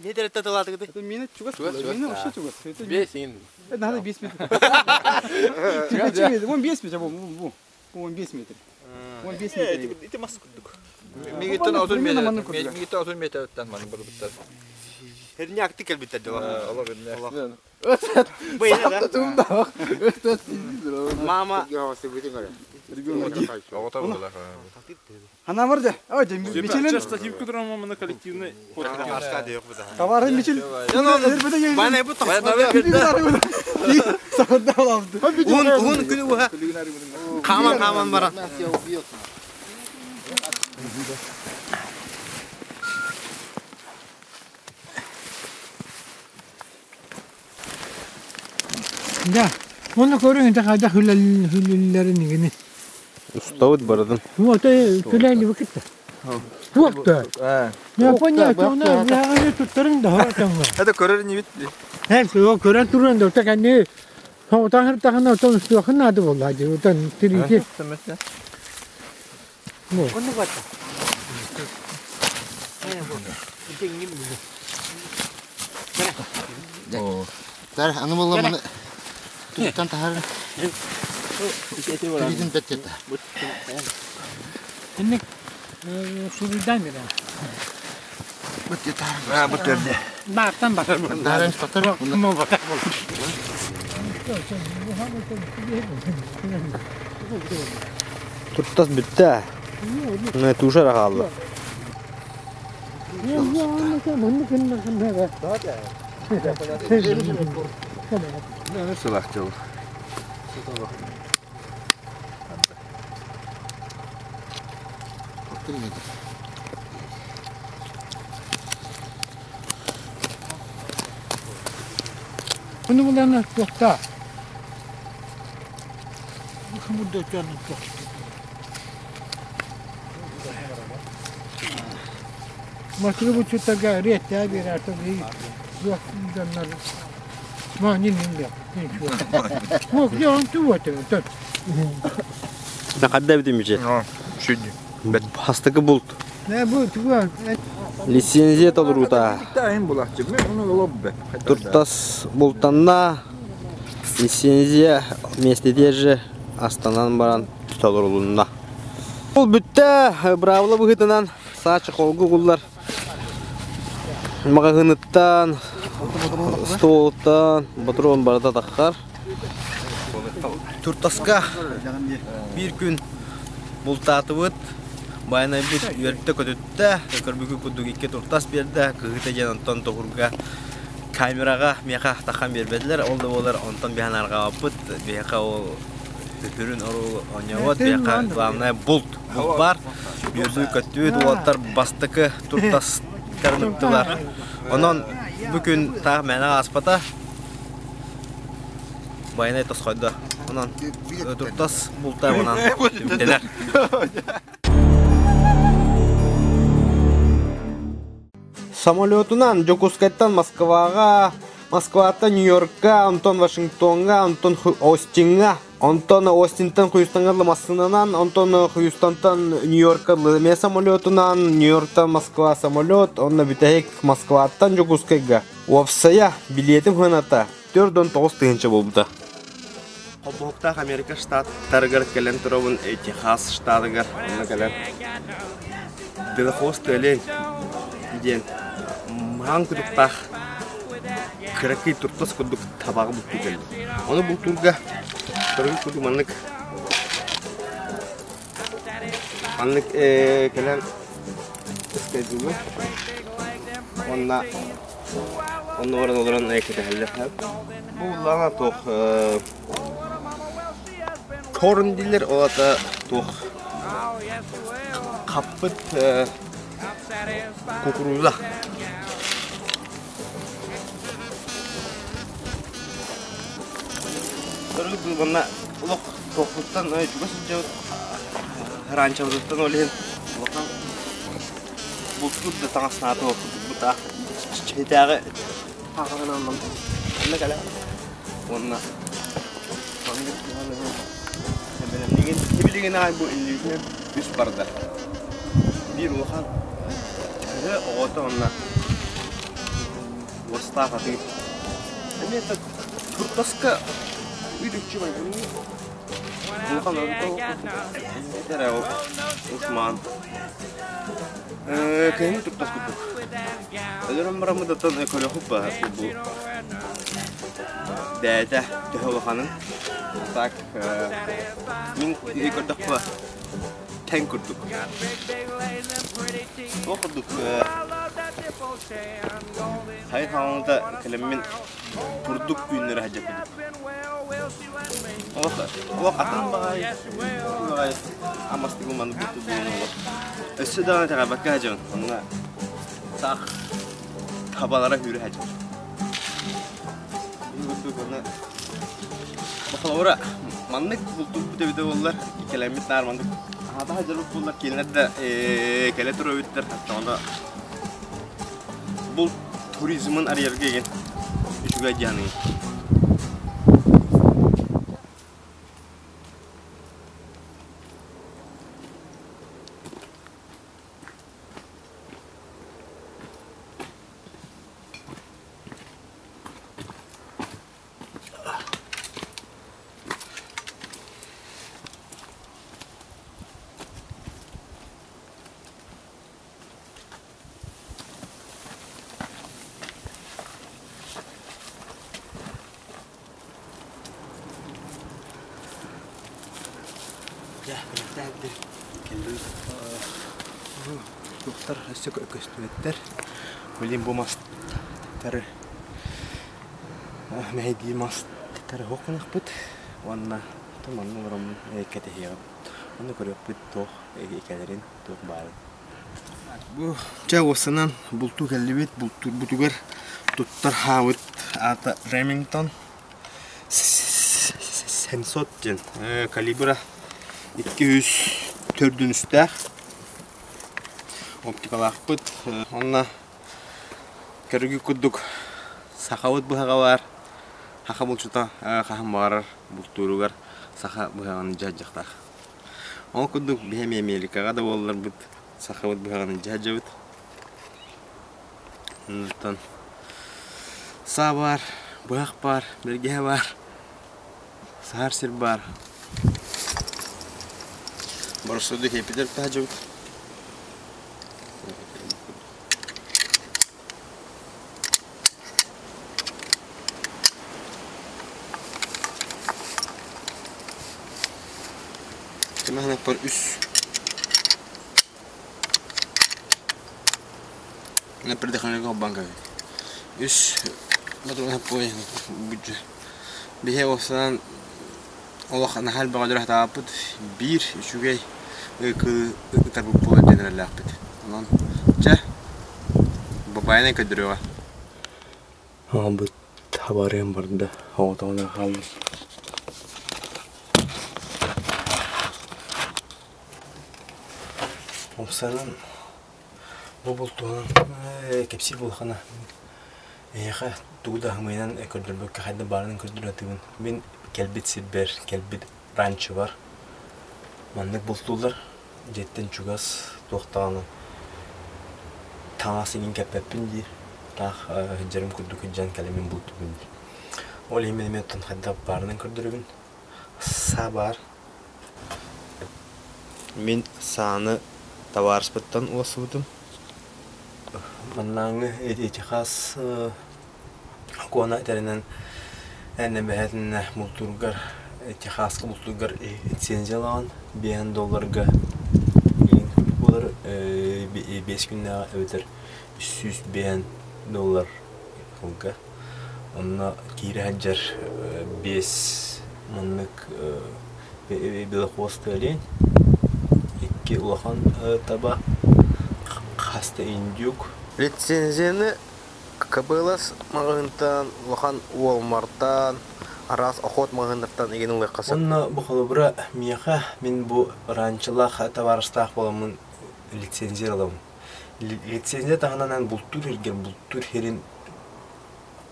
метреттэ тылаатыгыты? Мина чугас, мина вообще чугас. Бес ин. Это надо 5 метров. Вон 5 метров, вон, вон, вон 5 метров. Вон 5 метров. Ити мас курдук. Мигиттен 30 метр. Мигиттен 30 метртен маны барбыттар. Херняк кэлбиттэр дела. Олор инне. Мама. Ханавар да. Ой, Мичелин. Штатив, которому мы на коллективный. Товары Мичел. Уһун күнү уһа. Хаман хаман баран. Да. Оны көрүң это хайда хүлэллэрин игини. Уставыт барадын. Вот хүлэлли бакытта. Туохта. Я понятно, она я туттарын да хоратаңга. Это көрөр не бит. Эн көрөн туран да кэнни соҕотон сыртахына отон устуохун наада буолла дии отон тириити. Онну барда. Тар аны буолла маны туттан таһар. Тириитин бэттетэ. Инник суруйдан бирэ. А, бу төрдө. Баартан батар. Даран батар. Туртас бүттэ. Туша эрэ хаалла. Сылахчыл. Bunu bulanlar çok da. Burada canım çok. Masırı bu çutaga ретте bir artık yok danlar. Ma nin nin ya. Yok ya tu вот это. Хадда битимиче. Хастыкы булт. Ne bu tu Лицензия толорута. Тайын булахчы. Мен оны лоббе. Туртас бултанна лицензия миэстэтигэр астанан баран толорулунна. Ол бүттэ быраабыла быһыытынан саа чехолга угуллар. Маҕаһыыныттан, столуттан ботуруон барыта таххар. Туртаска биир күн бултаатыбыт. Байанайбыт үөртэ-көтүттэ, көрбүкү курдук икки туртас биэрдэ, кыһыыта диэн онтон тоһурга камераҕа миэхэ тахан биэрбэтилэр, ол да буолар онтон биһан арҕаабаппыт, биһиэхэ ол үһүрүн оруол оонньообот, биһиэхэ главное булт, булт баар, үөрдүү көттүбүт, уолаттар бастакы туртастарын ыттылар. Онон бу күн таах мээнэ ааспата, Байанай тосхойдо. Онон туртас булта онон түмүктэнэр. Самолетунан Дьокуускайтан Москваҕа, Москваттан Нью-Йоркка, онтон Вашингтоҥҥа, онтон Остиҥҥа, онтон Остинтан Хьюстоҥҥа массыынанан, онтон Хьюстонтан Нью-Йоркка эмиэ самолетунан, Нью-Йорктан Москва самолет, онно бүтэһик Москваттан Дьокуускайга. Уопсайа билиэтим сыаната 49 тыһыынча буолбута. Холбоһуктаах Америка штаттарыгар кэлэн турабын Техас штатыгар онно кэлэн Делахос Төлен диэн маҥан кутуктаах кыракый туртас курдук табаҕы бултуу кэллим. Ону бултуурга көрүҥ курдук маннык маннык кэлэн ыскайдыыбын уонна Онно баран олорон кэтэһэллэр. Бу улаана туох корн дииллэр, ол аата туох хаппыт кукуруза. Көрүҥ манна олох туохпуттан чугас сылдьабыт ранчабытыттан ол иһин улахан бултуур да таҥас наата бутаах чэйдээҕи хаҕынан онно кэлэ уонна бэлэмнигин билигин аай бу иннибитинэн үс барда биир улахан төһө оҕото онно уостаах атыы эмиэ туртаска үдүкчү майгынныы улахан этэрэ усмаан Кыһын туртас курдук. Өлөрөн бараммыт оттон көрөхүп баар бу бэйэтэ төһө улаханын. Так мин көрдөхпө тэҥ курдук. Ол курдук хайын хааланыта кэлэммин бурдук үүннэрэ сылдьар курдук. Олох олох атын баҕайы баҕайы амастыгы маннык бутту буолан олох. Өссө даҕаны итэҕэйбэккэ сылдьабын. Онно таах табалара сүүрэ сылдьар. Бу курдук онно холобура маннык бултуурбут эбитэ буоллар кэлэммит наар маннык аһата сылдьарбыт буоллар кинилэр да кэлэ турар эбиттэр. Онно булт туризмын арыйарга игин. үчүгэй дьаһаныы. Дьэ, кэллим. Туохтар өссө көстүбэттэр. Билин бу мастары мэһэйдии мастары оһох гыныахпыт уонна манна олороммун кэтэһиэҕим. Онно көрүөхпүт туох кэлэрин, туох баарын. Бу чэ уоссанан бултуу кэллибит. Бултуурбутугар туттар хаабыт аата Ремингтон 700 диэн калибра 204 үстээх оптикалаахпыт. Онно көрүгү курдук сахабыт быһаҕа баар. Саха булчута хаһан баҕарар бултууругар саха быһаҕын дьаһдьахтаах. Ол курдук биһи эмиэ Америкаҕа да буолларбыт сахабыт быһаҕын дьаһдьабыт. Онтон саа баар, быһах баар, бэргэһэ баар, саһар сир баар. Боросуоду киэпитэр таһдьабыт. Кымаһынаппар үс Үс Биһи уопсайынан олох наһаа элбэҕи дьоро сатаабаппыт. Биир үчүгэй кыылы ытарбыт буолар диэн эрэллээхпит. Онон чэ, бабайынан көрдөрүөҕэ. Аҕабыт хабарыан барда, оҕотоҕуна хаалла. Уопсайынан бу бултуһунан кэпсиир буоллаххына эйиэхэ тугу да аһымыйынан көрдөрбөккө хайдах баарынан көрдөрө сатыыбын. Мин кэлбит сирбэр, кэлбит ранчобар маннык бултууллар. Дьиэттэн чугас туох даҕаны таҥас иҥин кэппэппин диир. Таах сылдьарым курдук сылдьан кэлэммин бултуубун диир. Ол иһин мин эмиэ оттон хайдах баарынан көрдөрөбүн. Саа баар. Мин сааны табаарыспыттан уоссубутум. Маннааҥҥы Техас Куона этэринэн эн эбэһээтинэ бултуургар Техаска бултуургар лицензиялаҕын биэһэн долларга игин курдук буолар биэс күннээҕи эбэтэр 305 доллар сылга. Онно киирэ сылдьар биэс маннык белохвостый олень, икки улахан таба, хас да индюк. Лицензияны Кабылас маҕаһыынтан, улахан Уолмартан, араас охот маҕаһыыннартан игин ылыахха сөп. Уонна бу холобура миэхэ мин бу ранчолаах табаарыстаах буоламмын лицензия ылабын. Лицензия таһынан эн бултуур сиргэр бултуур сирин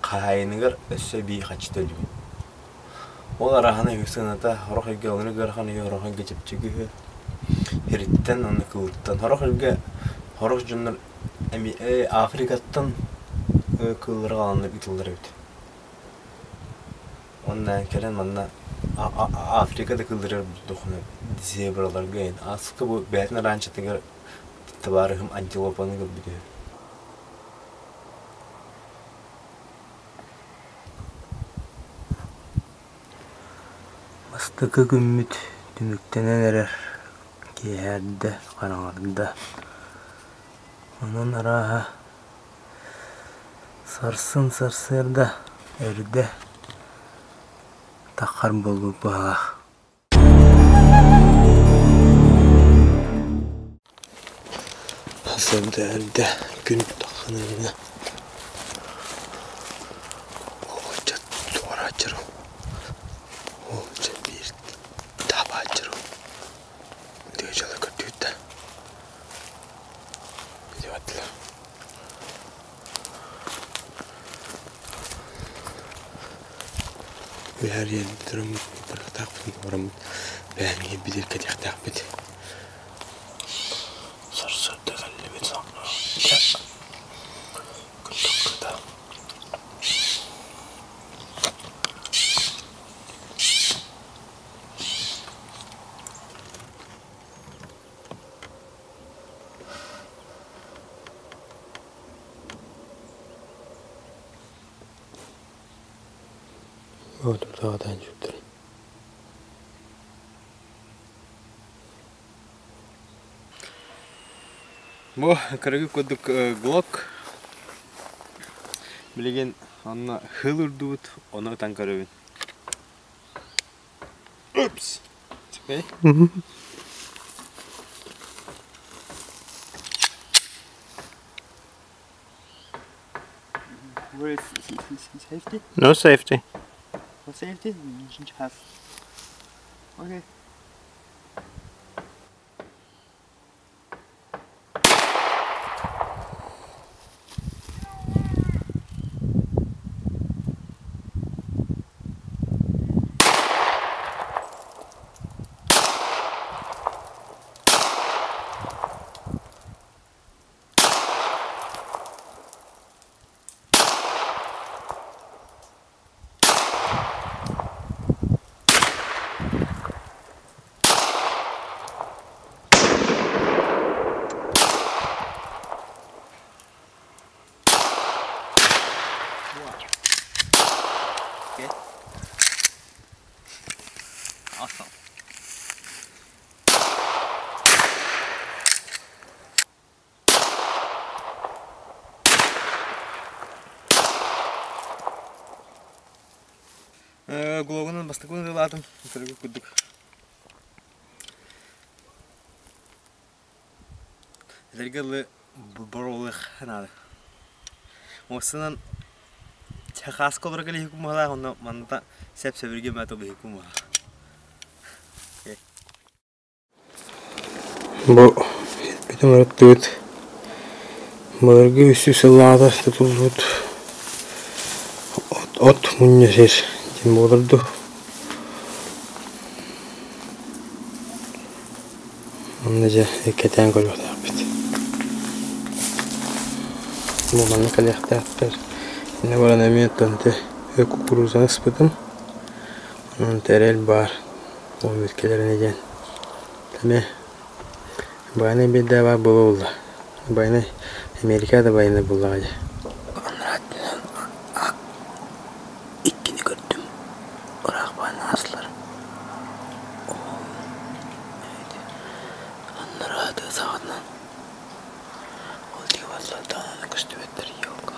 хаһаайыныгар өссө эбии харчы төлүүгүн. Ол арааһына үһү сыаната сорох ыйга ылынар ыарахан үһү, сорох ыйга чэпчэки үһү. Сириттэн уонна кылыттан. Сорох ыйга сорох дьоннор эмиэ Африкаттан кыыллары аҕаланнар ыытыллар эбит. Уонна кэлэн манна Африка да кыылларыгар бултуоххуна зебраларга иһин. Ааска бу бэйэтин араанчатыгар табаарыһым антилопаны көрбүт үһү. Бастакы күммүт түмүктэнэн эрэр, киэһэрдэ, хараҥарда. Онон арааһа сарсын сарсыарда эрдэ таххар буолбут быһыылаах. Сарсыарда эрдэ күн тахсан илинэ оҕоччо туорааччырым оҕоччо биир таабааччырым үтүө дьыала көрдүүр да ити бардылар. Киэһэ тураммыт барыахтаахпыт, бараммыт бэйэҥ билир кэтиэхтээхпит. Сарсыарда кэллибит дьэ күн тахсыыта. Отурдаҕатаан сүрдэрин. Бу кыргы курдук глок билигин онно хыл үрдүбүт, ону ытан көрөбүн. Упс! Теперь? Where is safety? No safety. No safety? Have. Okay. Okay. Awesome. Глогунан бастакы ылаатым көрүгү курдук. Эдэргэ дылы боруолуох наада. Муостанан хааска олоро кэлиһикум баһылаах, онно манната сэп-сэбиргэ мээт обиһикум баһа. Бу бүтүн ырыттыбыт былыргы үс сүүс сыллааҕыта тутуллубут от мунньа сир диэн буолар дуу. Онно дьэ кэтээн көрүөхтээхпит. Бу манна кэлиэхтээхтэр. Инньэ баран эмиэ оттон ити кукурузаны ыспытым. Онон тэрил баар. Ол кэлэринэ диэн эмиэ Байанай биирдэ баар буола буолла. Байанай Америка да байанай буоллаҕа дии. Анараа иккини көрдүм. Ыраах баан аастылар. Анараа тыа саҕатынан ол диэки барсар даҕаны көстүбэттэр елка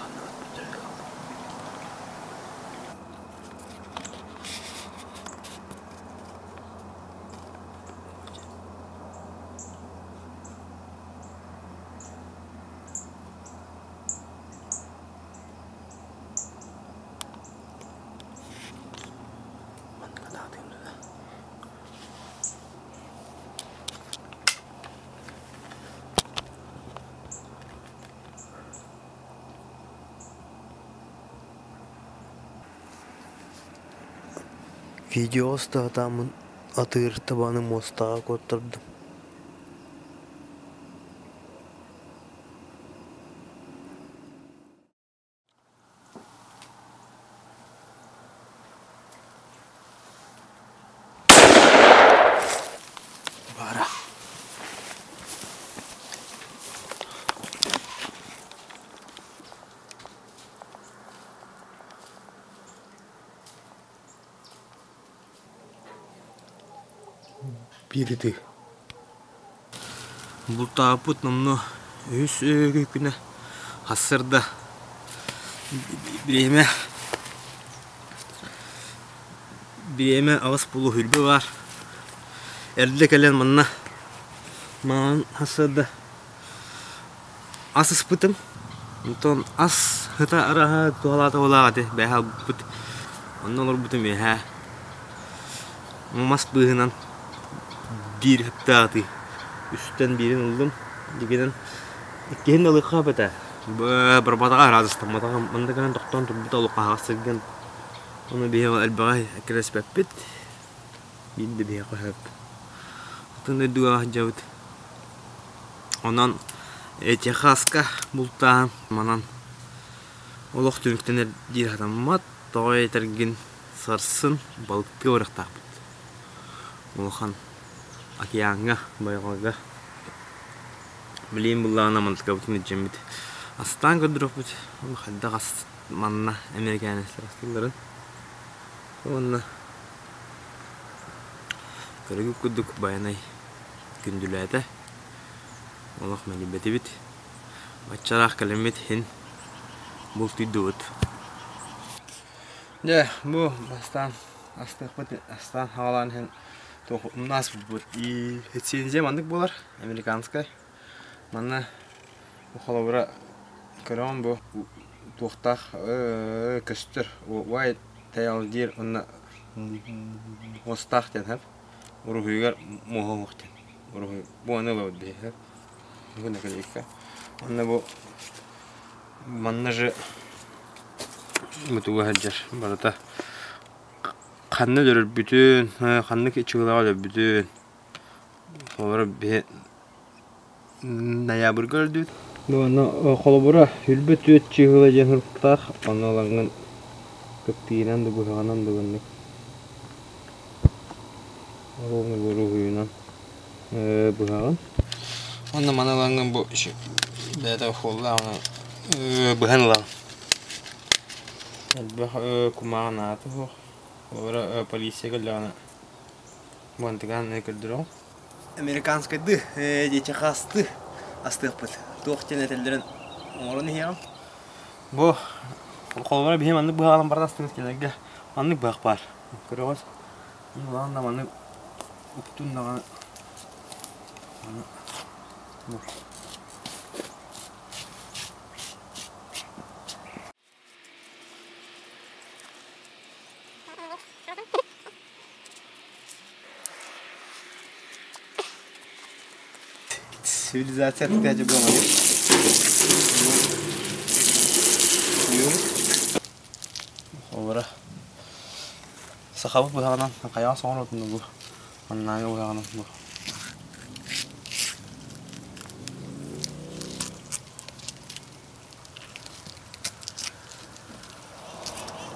Видео устаатааммын атыыр табаны муостаҕа куоттардым Бара. Биир ытыы. Бултаабыт номнуо үһүс күнэ сарсыарда бириэмэ бириэмэ аҕыс буолуо сүүрбэ баар. Эрдэ кэлэн манна маҥан сарсыарда ас ыспытым. Онтон ас сыта араһа туһалаата-туһалаах этэ бээһэ ылбыппыт. Онно олорбутум үөһээ мас быыһынан биир ыттаатыы үстэн биирин ыллым. Дигинэн иккиһин да ылыахха сөп этэ. Барбатаҕа араадыстамматаҕа манна кэлэн тохтоон турбута олох аһаҕас сиргэ Ону биһиэхэ элбэҕи эккирэспэппит. Биир да биһиэхэ сөп. Атын дойдуга сылдьабыт. Онон Техаска бултааһын манан олох түмүктэнэр диир сатаммат. Тоҕо этэргин сарсын балыктыы барыахтаахпыт. Улахан океаҥҥа, байҕалга. Билигин буллаҕына мантыкабытын илдьэммит астаан көрдөрүөхпүт. Хайдах ас манна американецтар астыылларын. Уонна көрүгүт курдук Байанай күндүлээтэ. Олох мэлийбэтибит. Баччалаах кэлэммит иһин бултуйдубут. Дьэ, бу бастаан астыахпыт астаан хаалаан иһэн туох умнаас булбут. И лицензия маннык буолар, американскай. Манна холобура көрөҕүн бу туохтаах көстөр white tail диир уонна муостаах диэн сөп. Уруһуйугар муоһа уһуох диэн. Уруһуй бу аны ылабыт биһиги. Бу наклейка. Уонна бу манна же бу туга сылдьар барыта ханна өлөрбүтүн, ханнык чыгылаҕа өлөрбүтүн холобура биһи ноябрьга өлдүбүт. Бу аны холобура өлбөт түөрт чыыһыла диэн суруктаах, онно ылаҥҥын кыптыйынан да быһаҕынан да гыннык ровно уруһуйунан быһаҕын. Онно маны ылаҥҥын бу бэйэтэ холлаах быһан ылаҕын. Элбэх кумааҕы наада суох. Холобура полиция кэллэҕинэ бантыгаан көрдөрөҕүн. Американскайдыы, техастыы астыахпыт. Туох диэн этэллэрин оҥорон иһиэҕим. Бу холобура биһи маннык быһаҕынан баран астыыбыт кинилэргэ маннык быһах баар. Көрөҕүт? Улахан да маннык уктун даҕаны бу. Цивилизация опять была. Холобура сахабыт быһаҕынан хайаҕа соҥоротун бу маннааҥы быһаҕынан бу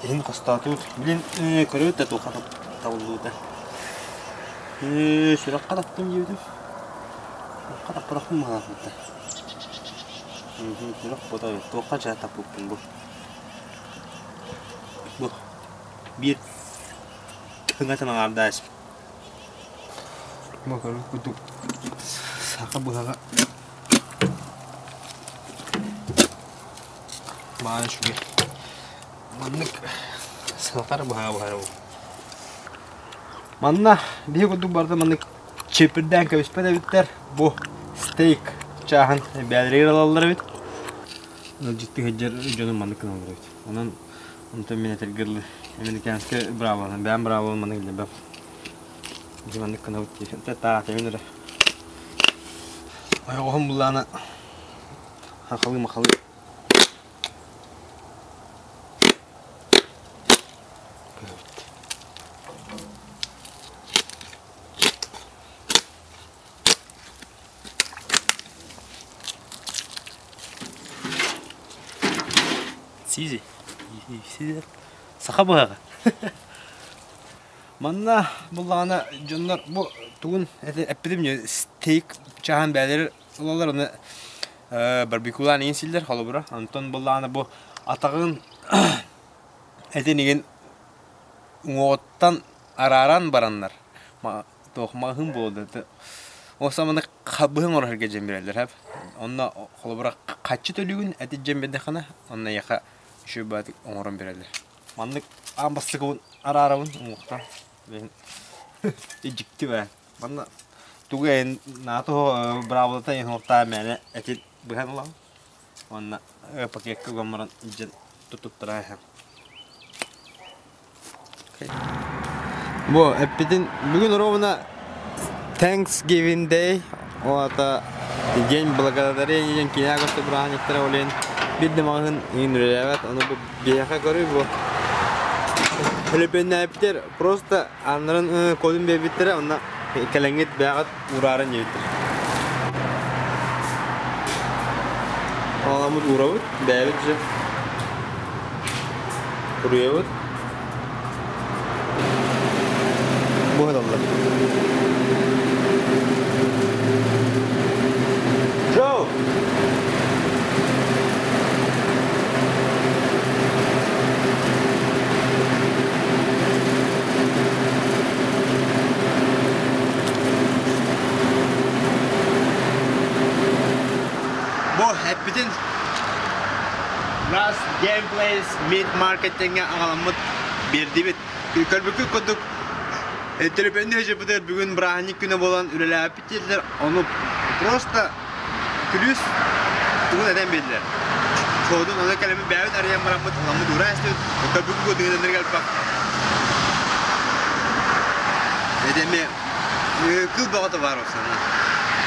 Иһин хостоотубут. Билин көрөбүт да туохха табыллыбыта. Сүрэххэ таптым диэбитим. Сүрэххэ таппатахпын быһалаахпыт да. Сүрэх буота туохха дьэ таппыппын бу. Бу биир тыҥатын аҥаардаах испит. Бу көрбүт курдук саха быһаҕа Баара үчүгэй. Маннык сылтар быһаа быһара бу. Манна биһи курдук барыта маннык чипирдээн кэбиспэт эбиттэр. Бу стейк чааһын бэйэлэригэр ылаллар эбит. Ыалдьыттыы сылдьар дьону маннык гыналлар эбит. Онон онтон мин этэргэ дылы американскай браво, бэйэм браво маннык билбэм. Дьэ маннык гынабыт дии. Таатабын эрэ. Ойоҕоһум буллаана хахалыы-махалыы Сизи. Сизи. Саха быһаҕа. Манна буллаҕына дьоннор бу тугун эппитим дьэ стейк чааһын бэйэлэрэ ылаллар аны барбекюлаан иҥин сииллэр холобура. Онтон буллаҕына бу атаҕын этин игин уҥуоҕуттан арааран бараннар туох маҕаһыын буолла да ол саманы халбыһын оҥорор сиргэ дьэн биэрэллэр һэп. Онно холобура хаччы төлүүгүн эти дьэн биэрдэххинэ онно эйиэхэ үчүгэй баҕайытык оҥорон биэрэллэр. Маннык аан бастакыбын араарабын уҥуохтан. Дьикти бээ. Манна тугу эн наато быраабылата иһин мээнэ этин быһан ылаҕын. Уонна пакекка уган баран илдьэн туттара иһэн. Бу эппитин бүгүн ровно Thanksgiving Day ол аата День благодарения диэн кинигэ көстө бырааһынньыктара ол иһин биир да маҕаһыын иҥин үлэлээбэт. Ону бу биһиэхэ көрүй бу. Төлөпүөннээбиттэр просто ааннарын кодун биэрбиттэрэ онно кэлэҥҥит бэйэҕит уурааран диэбиттэр. Аламмыт уурабыт, бэйэбит же Суруйабыт. Бу сыталлар. Joe! Бу эппитин Раз Gameplays Meat Marketing-ҥа аҕаламмыт биэрдибит. Көрбүккүт курдук төлөпүөннүү сылдьыбытыгар бүгүн бырааһынньык күнэ буолан үлэлээбиппит диэтилэр. Ону просто күлүүс тугун этэн биэрдилэр. Суодун ону кэлэммит бэйэбит арыйан бараммыт ыламмыт уураа эстибит. Көрбүккүт курдук ынырык элбэх. Эти эмиэ кыл бөҕөтө баар оксана.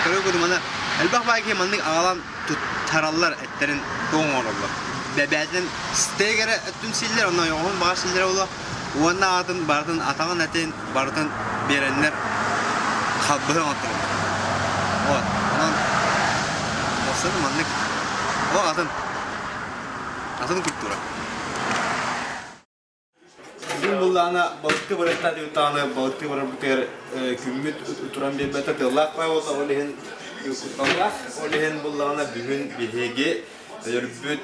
Көрө курдук маны элбэх баай киһи маннык аҕалан туттараллар эттэрин туох оҥороллор. Бэбээтин стейк эрэ өттүн сииллэр, онно ойоҕоһун баҕар сииллэрэ буолуо. Уонна аатын барытын атаҕын этин барытын биэрэннэр халбыһы оҥоттороллор. Вот. Онон Осыны маннык О атын атын культура. Бүгүн буллаҕына балыкты барыахтаах диэбит балыкты барарбытыгар күммүт туран биэрбэтэ тыаллаах баай буолла ол иһин кутталлаах ол иһин буллаҕына бүгүн биһиги өлөрбүт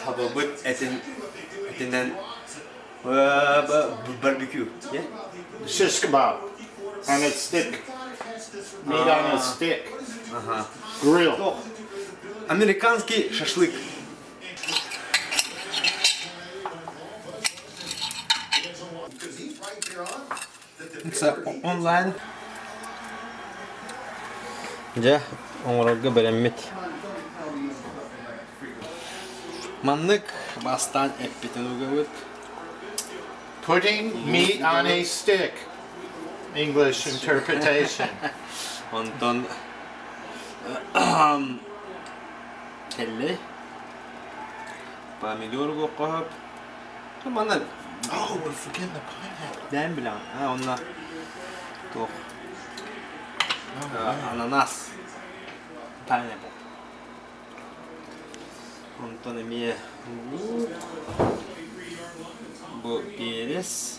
табабыт этин этинэн барбекю Shish kebab on a stick. Meat on a stick. Grill. Американский шашлык. Це онлайн. Дьэ, оҥорорго бэлэммит. Маннык бастаан эппитин угабыт. Putting meat on a stick. English interpretation. Онтон Кэллэй. Помидор угуохха сөп. Манна Oh, we're forgetting the pineapple. Дээн билэҕин. А, онно туох ананас. Pineapple. Онтон эмиэ бу перец.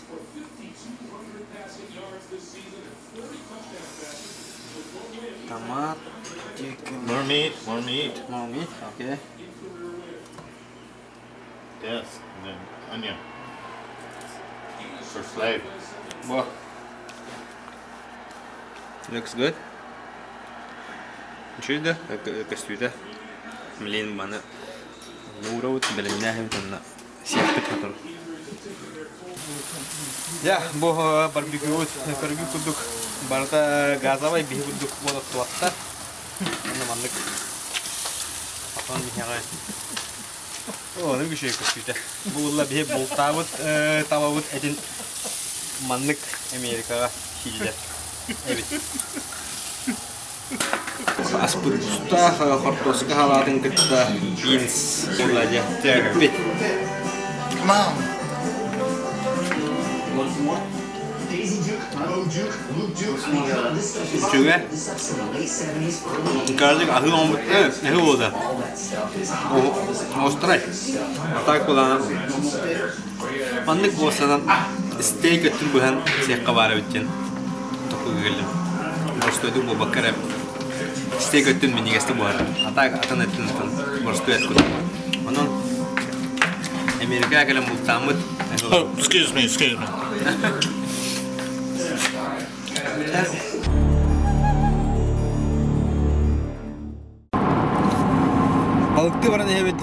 Томат. More meat, more meat. More meat, okay. Yes, and then onion. For flavor. Во. Looks good. Үчүгэй да көстүүтэ. Блин, маны нууробут бэлэмнээһибит онно сиэппит хотор. Дьэ, бу барбекюбут көргү курдук барыта газовай биһи курдук буолар туохтар. Онно маннык отон миһэҕэ Ону күшүө көстүүтэ. Бу улла биһи бултаабыт табабыт этин маннык Америкаҕа сииллэр эбит. Аспыт тустаах хортуоска халаатын кытта бинс буолла дьэ. Бүппүт. Come on. Үчүгэй. Каждый аһыы оҥорбут аһыы буолда. Острай. Так булаан. Маннык буолсанан стейк өттүн быһан сиэххэ баар эбит диэн токуга кэллим. Боростуойдук буолбакка эрэ стейк өттүн минньигэстик буһар. А так атын өттүн боростуой эт курдук. Онон Америкаҕа кэлэн бултааммыт. Oh, excuse me, excuse me. Балыктыы баран иһэбит.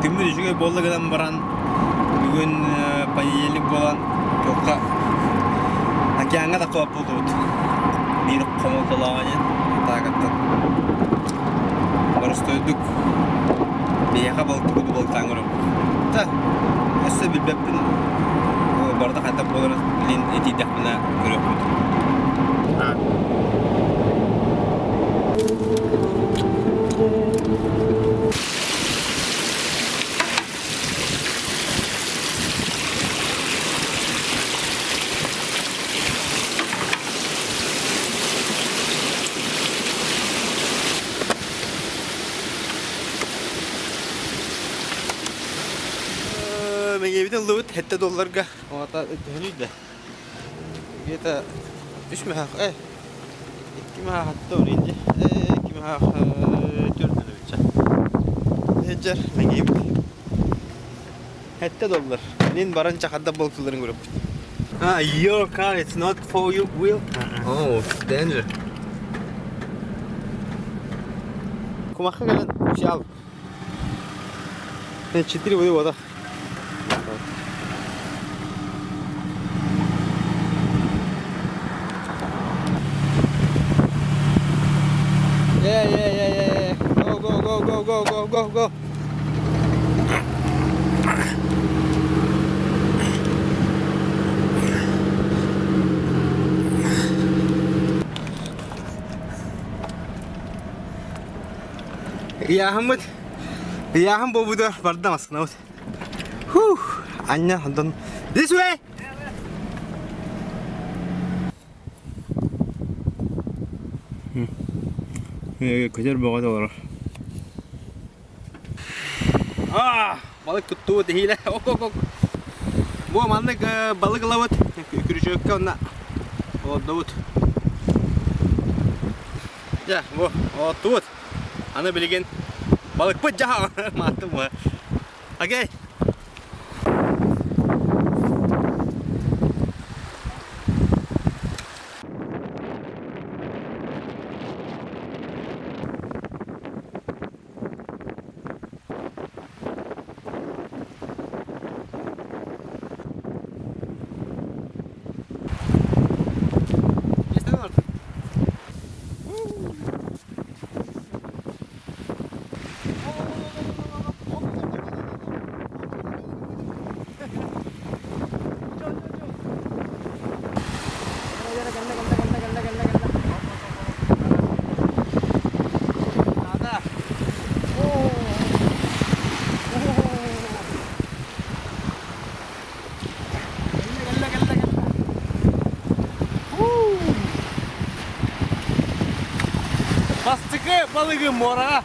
Күммүт үчүгэй буолла гынан баран бүгүн понедельник буолан туохха океаҥҥа тахсыбат буоллубут. Биир хомолтолооҕо диэн атаакаттан боростуойдук биһиэхэ балыктыбыт балыктаан көрөбүт. Да, өссө билбэппин барыта хайдах буоларын билин этийдэхпинэ көрүөхпүт. Мэҥиэбитин ыллыбыт 7 долларга. Оҕата төһөнүй да? Где-то үс мөһөх, э, икки мөһөх атта уринди. Э, икки мөһөх төрт өлөбүтчэ. Эджер мэҥиэбит. 7 доллар. Мин баран чахарда болтуларын көрөппүт. Ah, your car, it's not for your wheel. Oh, it's danger. Кумахха кэлэн взял. Четыре воды Yeah, yeah, yeah, yeah, yeah. Go, go, go, go, go, go, go, go. Ыйааһыммыт ыйааһын буолбутугар барда маскынабыт. Хух, Аня, онтон This way! Көтөр бөҕө олорор. Аа, балык туттубут иһиилэ. Ок, ок, ок. Бу маннык балык ылабыт. Күрүчүөккэ онно олордубут. Дьэ, бу оттубут. Аны билигин балыкпыт дьаһаҕа мааттым Окей. Бастакы балыгы муораҕа.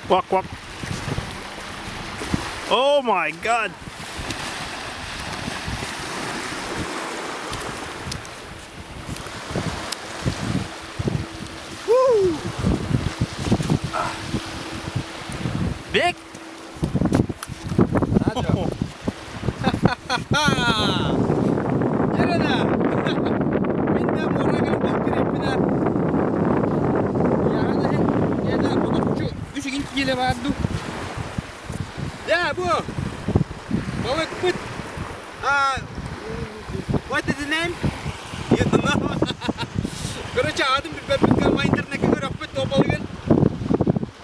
Quack quack. Oh my god. Woo! Big. Дьэрэнэ! Мин да муора кэлэн кириэппинэ Яҕана иһин дьиэтэ ботуччу үс игин киилэ баар дуу. Дьэ, бу балыкпыт. What is the name? You don't know. Короче, аатын билбэппит кама интернекке көрөппүт то балыгын.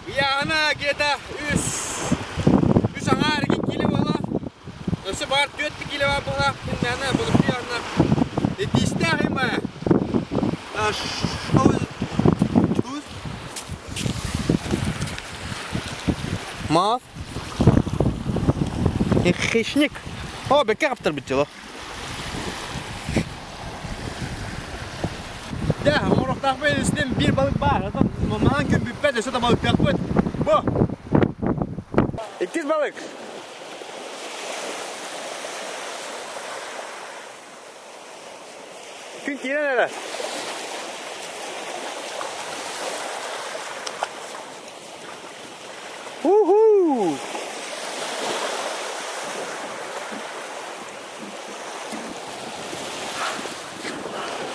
Ыйааһына где-то үс үс аҥаар киилэ буола. Өссө баар түөрт киилэ баар буола. Күннээнэ ботуччу ыйааһына. Итиистээх има. Tooth? Mouth? Хищник. О, бэккэ хаптарбыт дьыло. Дьэ, оҥоруохтаахпын үстэн биир балык баар. Оттон манан күн бүппэт, өссө да балыктыахпыт. Бу. Иккис балык. Күн киирэн эрэ. Уху!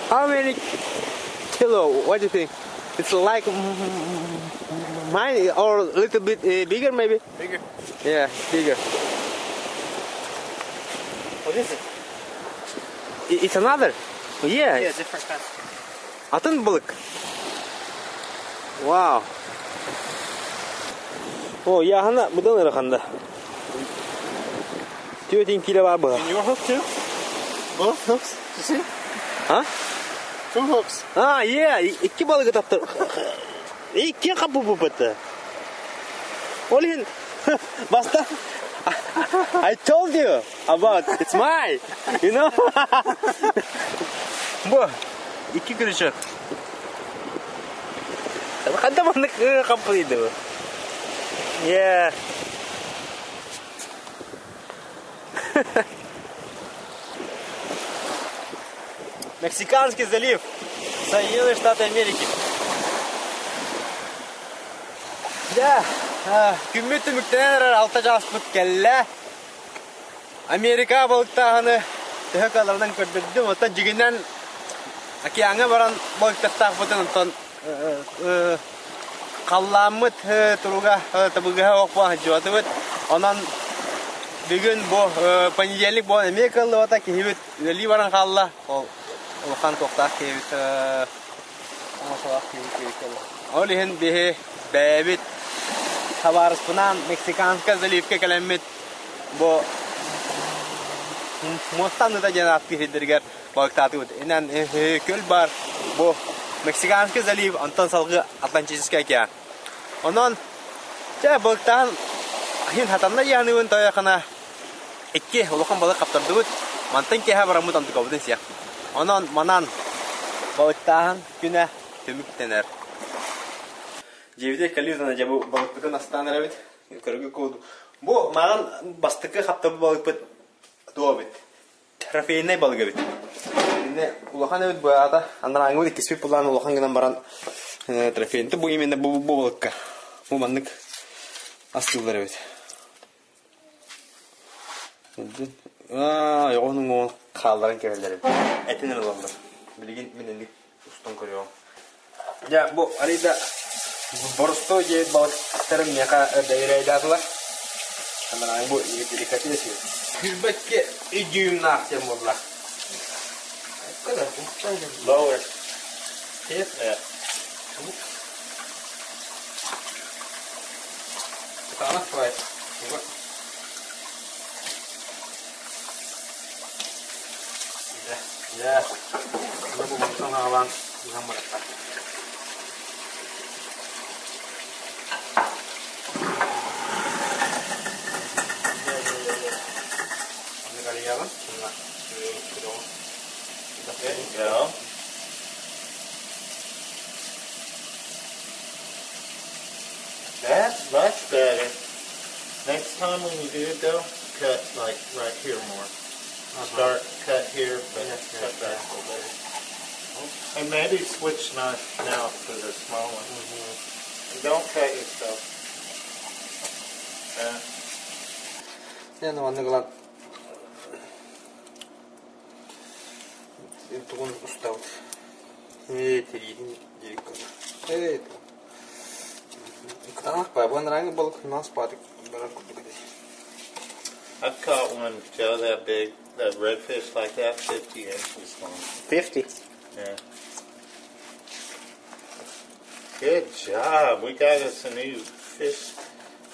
How many kilo? What do you think? It's like mine or a little bit bigger maybe? Bigger. Yeah, bigger. What is it? It's another. Yeah. Yeah, different kind. Атын балык. Wow. О, ыйааһына быдан ыарахан да. Түөрт кило баар буолар. And your hook too? Both hooks? You see? А? Two hooks. А, yeah, икки балыгы таптыр. Икки хаппы буппыт. Ол иһин баста I told you about it's mine, you know? Бу икки крючок. Ханта маннык хаппы дейді бу. Yeah. Мексиканский залив, Соединенные Штаты Америки. Дьэ, күммүт түмүктэнэн эрэр алта чааспыт кэллэ. Америка балыктааһыны төһө кыалларынан көрдөрдүм. Оттон дьигинэн океаҥҥа баран балыктахтаахпытын онтон халлааммыт туруга табыгаһа суох буолан сылдьыбатыбыт. Онон бүгүн бу понедельник буолан эмиэ кыаллыбата киһибит үлэлии баран хаалла. Ол улахан туохтаах киһибит оҥосолоох киһибит кэллэ. Ол иһин биһи бэйэбит табаарыспынаан Мексиканскай заливка кэлэммит бу муоста анныта диэн ааттыыр сирдэригэр балыктаатыбыт. Инэн күөл баар бу Мексиканский залив, онтон салгыы Атлантический океан. Онон чэ балыктаан иһин хатанна диэханыыбын тойохана икки улахан балык хаптардыбыт. Мантан киэһэ бараммыт онтукабытын сиэхпит. Онон манан балыктааһын күнэ түмүктэнэр. Дьиэбитигэр кэллибит дьэ бу балыкпытын астаан эрэбит. Көргө куоду. Бу маҕан бастакы хаптабыт балыкпыт туох эбит? Трофейнай балык эбит. Иннэ улахан эбит бу аата. Анарааҥҥыбыт иккиспит былаан улахан гынан баран трофейный. Бу именно бу бу балыкка. Бу маннык астыыллар эбит. Аа, ойоҕоһун уҥуоҕун хаалларан кэбиһэллэр эбит. Этин ылаллар. Билигин мин инник устан көрүөҕүм. Дьэ, бу арыйда боростуой диэбит балыктарым миэхэ дэйрэйдээтилэр. Анарааҥ бу деликатес Күрбэккэ дюймнаах диэн буолла. Lower. Yeah. Кытаанах баҕайы. Дьэ, аны бу мантан аҕалан ыһан барыахха. Аны арыйаҕын, уонна көрөҕүн. Yeah. That's much better. Next time when you do it though, cut like right here more. Start cut here, but cut back a little bit. And maybe switch knife now to the small one. And don't cut yourself. Yeah. Не, ну маннык ылан тугун устабыт. Ээ, тириитин диэбит курдук. Ээ, кытаанах баа, бу анарааҥҥы балык нас баатык барар курдук этэ. I've caught one, Joe, that big, that redfish like that, 50 inches long. 50? Yeah. Good job. We got us a new fish.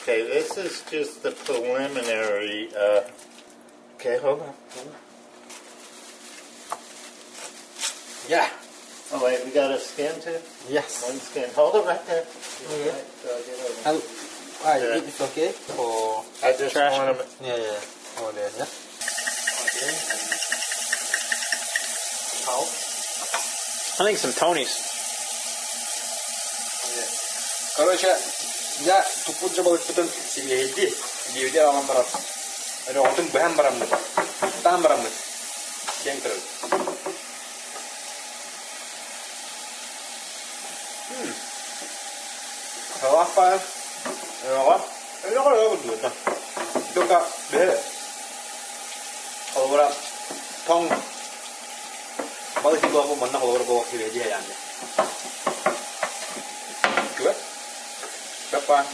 Okay, this is just the preliminary. Uh, okay, hold on. Hold on. Yeah. Oh, wait, we got a skin too? Yes. One skin. Hold it right there. Okay. Right, so I get over. And, ah, it's okay for I just trash? want 'em- Yeah, yeah. Oh, there, yeah. Okay. How? I think some Tonys. Короче, я туппут же балыкпытын сибиэһэйдии, диэбити аҕалан баран, өрөҕөтүн быһан бараммыт, туттаан бараммыт, сиэн көрөбүт. Салаах баар, өрөҕө, өрөҕө өрөҕө курдук да. Только бэһи холобура тоҥ балык буолбут манна холобура буолуох сибиэһэйдии айаанды. Күбэт. Папа,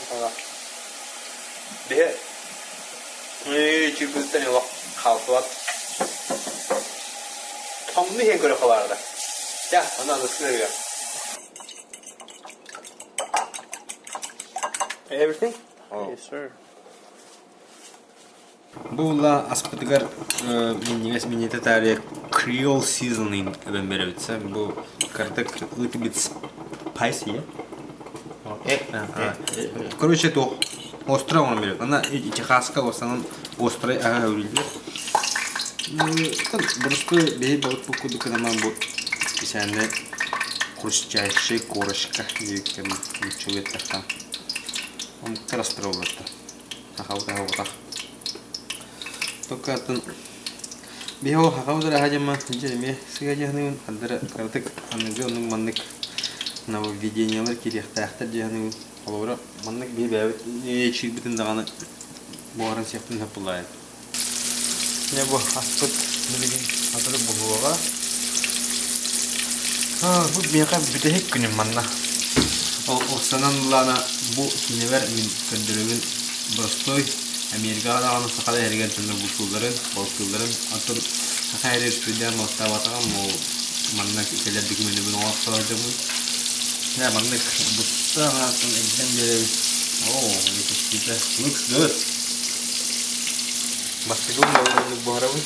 Биһи чүрбүттэн олох хаалсыбат. Тоҥну иһэн көрө халаарда. Ча, онно аныскы Everything? Yes, sir. Бу буолла аспытыгар минньигэс минньитэ таарыйа Creole seasoning эбэн биэрэбит Бу кыратык little bit spicy, yeah? Короче, туох острый оҥорон биэрэбит. Ана техаска в основном острый аһа өбүллэр. Боростуой бэйи балык курдук гынан бу специальный хрустящая корочка диэбиккэ нууччалыы эттэххэ. Омуктар астара буолбаттар. Сахабыт аһа буолбатах. Только атын биһи ол сахабыт эрэ аһа дьамма дьэ эмиэ сыа дьаһаныыбын ханна кыратык аныгы оннук маннык нововведениелар киириэхтээхтэр дьаһаныыбын. Холобура маннык биһи бэйэбит чиирбитин даҕаны буһаран сиэхпин сөп буоллаҕа. Дьэ бу аспыт билигин сотору буһуоҕа. Бу миэхэ бүтэһик күнүм манна. Ол ыксанан ыллаана бу киинэбэр мин көрдөрөбүн боростуой Америкаҕа даҕаны саха да иһэригэр дьоннор бултуулларын, балыктыылларын, оттон саха эрэ үспүйдээн балыктаабатаҕым ол манна кэлэр докуменнарбын оҥорто сылдьабын. Дьэ маннык бутта аҥаартан эрдэн биэрэбит. Оо, көстүүтэ looks good. Бастакыбын балык буһарабын.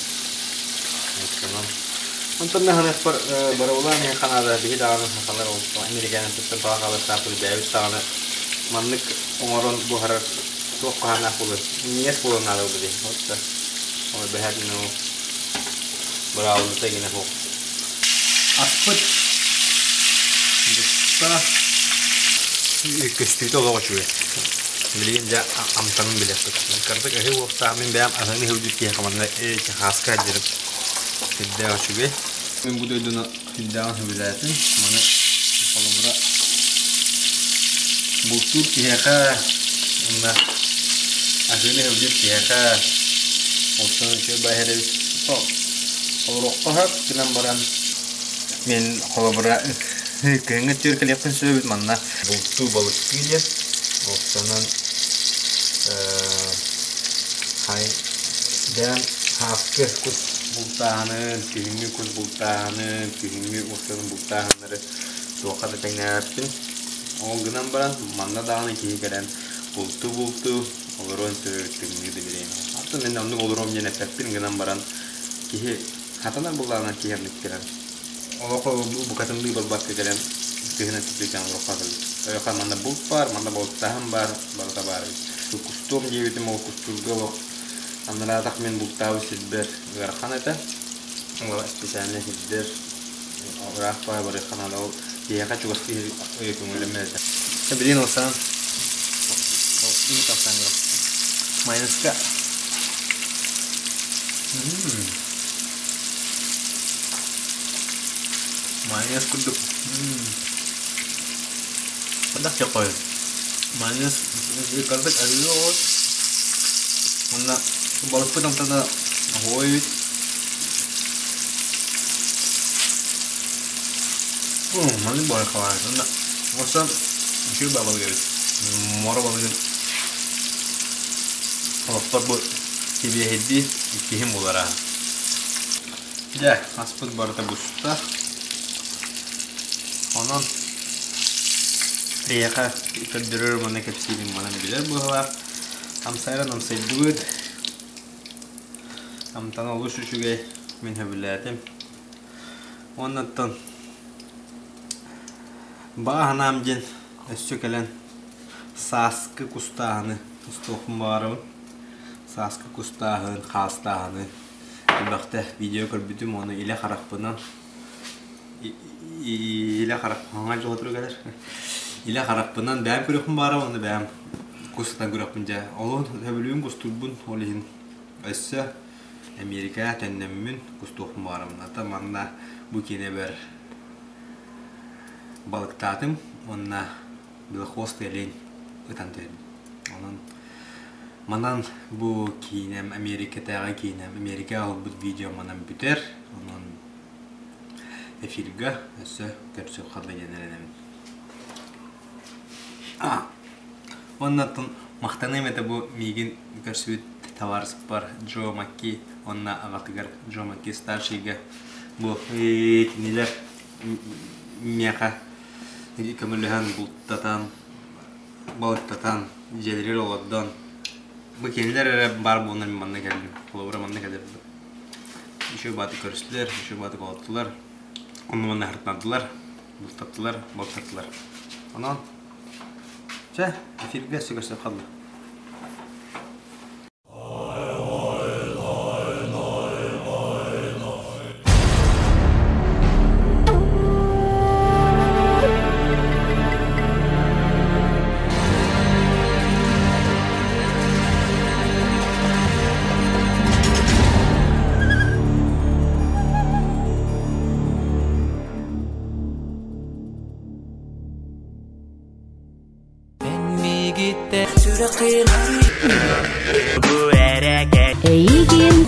Онтон наһаныахпар барабылаан иһин ханаада биһи даҕаны сахалар ол американецтар баҕа хаалыахтаахпыт бэйэбит даҕаны маннык оҥорон буһарар туох хаһааннаах буолуой минньигэс буолуон наада буолуо дии вот да ол бэһээтин ол быраабылата игинэ суох аспыт буста көстүүтэ олох үчүгэй билигин дьэ амтанын билиэхпит кырдык өһү уохтаах мин бэйэм аһыҥы иһилдьит киһи манна техаска сылдьарым сүрдээх үчүгэй мин бу дойдуну сүрдээҕин сөбүлээтим маны холобура бултуур киһиэхэ уонна аһыыны иһилдьит киһиэхэ оттон үчүгэй баһар эбит олоруохха сөп гынан баран мин холобура кыһыҥҥы өттүгэр кэлиэхпин сөп эбит манна бултуу балыктыы диэн оттонон бэйэм сааскы кус бултааһынын, күһүҥҥү кус бултааһынын, күһүҥҥү устатын бултааһыннары туохха да тэҥнээбэппин. Ол гынан баран манна даҕаны киһи кэлэн бултуу-бултуу олоруон сөп эбит тымныы да бириэмэ. Оттон мин оннук олоруом диэн эппэппин гынан баран киһи хатанар буллаҕына киһи оннук кэлэн олох букатынныы барбакка кэлэн кыһын өттүтүн олороххо Ойоха манна булт баар, манна балыктааһын баар, барыта баар эбит. Кустуом диэбитим ол кустуурга олох анараатах мин бултаабыт сирбэр ыарахан этэ. Ол специальнай сирдэр ыраах баҕайы барыахха наада ол киһиэхэ чугас киһи өйө көҥүллэммэт этэ. Билигин ылсаан майонезка Майонез курдук. Хайдах чохой? Майонез кырдык арыы оҕус. Уонна балыкпыт амтана оһуой эбит. Маннык буолар халаан. Уонна оҥорсон үчүгэй балык эбит. Муора балыгын олохпор бу сибиэһэйдии иккиһин булар Дьэ, аспыт барыта буста. Онон эйиэхэ көрдөрөр уонна кэпсиирим манан билэр быһыылаах. Амсайран амсайдыбыт. Амтана олус үчүгэй. Мин сөбүлээтим. Уоннаттан баҕа санаам диэн өссө кэлэн сааскы кустааһыны устуохпун баҕарабын. Сааскы кустааһын, хаастааһыны элбэхтэ видео көрбүтүм уонна илэ харахпынан илэ харах хаҥа дьоҕо кэлэр илэ харахпынан бэйэм көрүөхпүн баара уонна бэйэм кустан көрүөхпүн дьэ олун сөбүлүүн кустуурбун ол иһин өссө Америка төннөммүн кустуохпун баҕарабын ата манна бу киинэбэр балыктаатым уонна белохвостый олень ытан түһэрдим онон Манан бу киинэм Америкатааҕы киинэм Америка ылбыт видео манан бүтэр. Онон эфирга өссө көрсүөххэ дылы диэн эрэнэбин. Уонна оттон махтаныам этэ бу миигин көрсүбүт табаарыспар Джо Макки уонна аҕатыгар Джо Макки старшийга бу кинилэр миэхэ көмөлөһөн бултатан балыктатан, дьиэлэригэр олордон, бу кинилэр эрэ баар буоланнар мин манна кэллим. Холобура манна кэлэрбин. Үчүгэй бааты көрүстүлэр, үчүгэй бааты олоттулар, онно манна аһартардылар, бултаттылар, балыктаттылар. Онон, чэ, эфиргэ өссө көрсө хаалла. Эйигин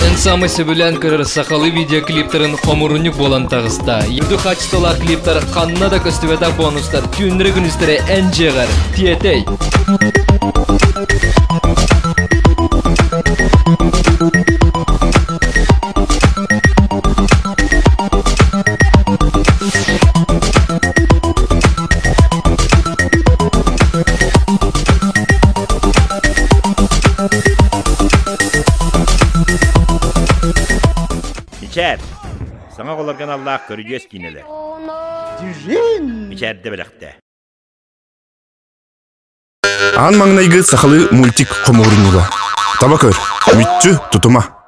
Эн саамай сөбүлээн көрөр сахалыы видеоклиптарын хомурунньук буолан таҕыста. Үрдүк хаачыстыбалаах клиптар ханна да көстүбэтэх бонустар түүннэри-күнүстэри эн дьиэҕэр тиэтэй! Мичээр. Саҥа оҕолорго аналлаах көрүдьүөс киинэлэр. Мичээрдэ бэлэхтэ. Аан маҥнайгы сахалыы мультик хомуурунньуга. Таба көр, мүччү тутума.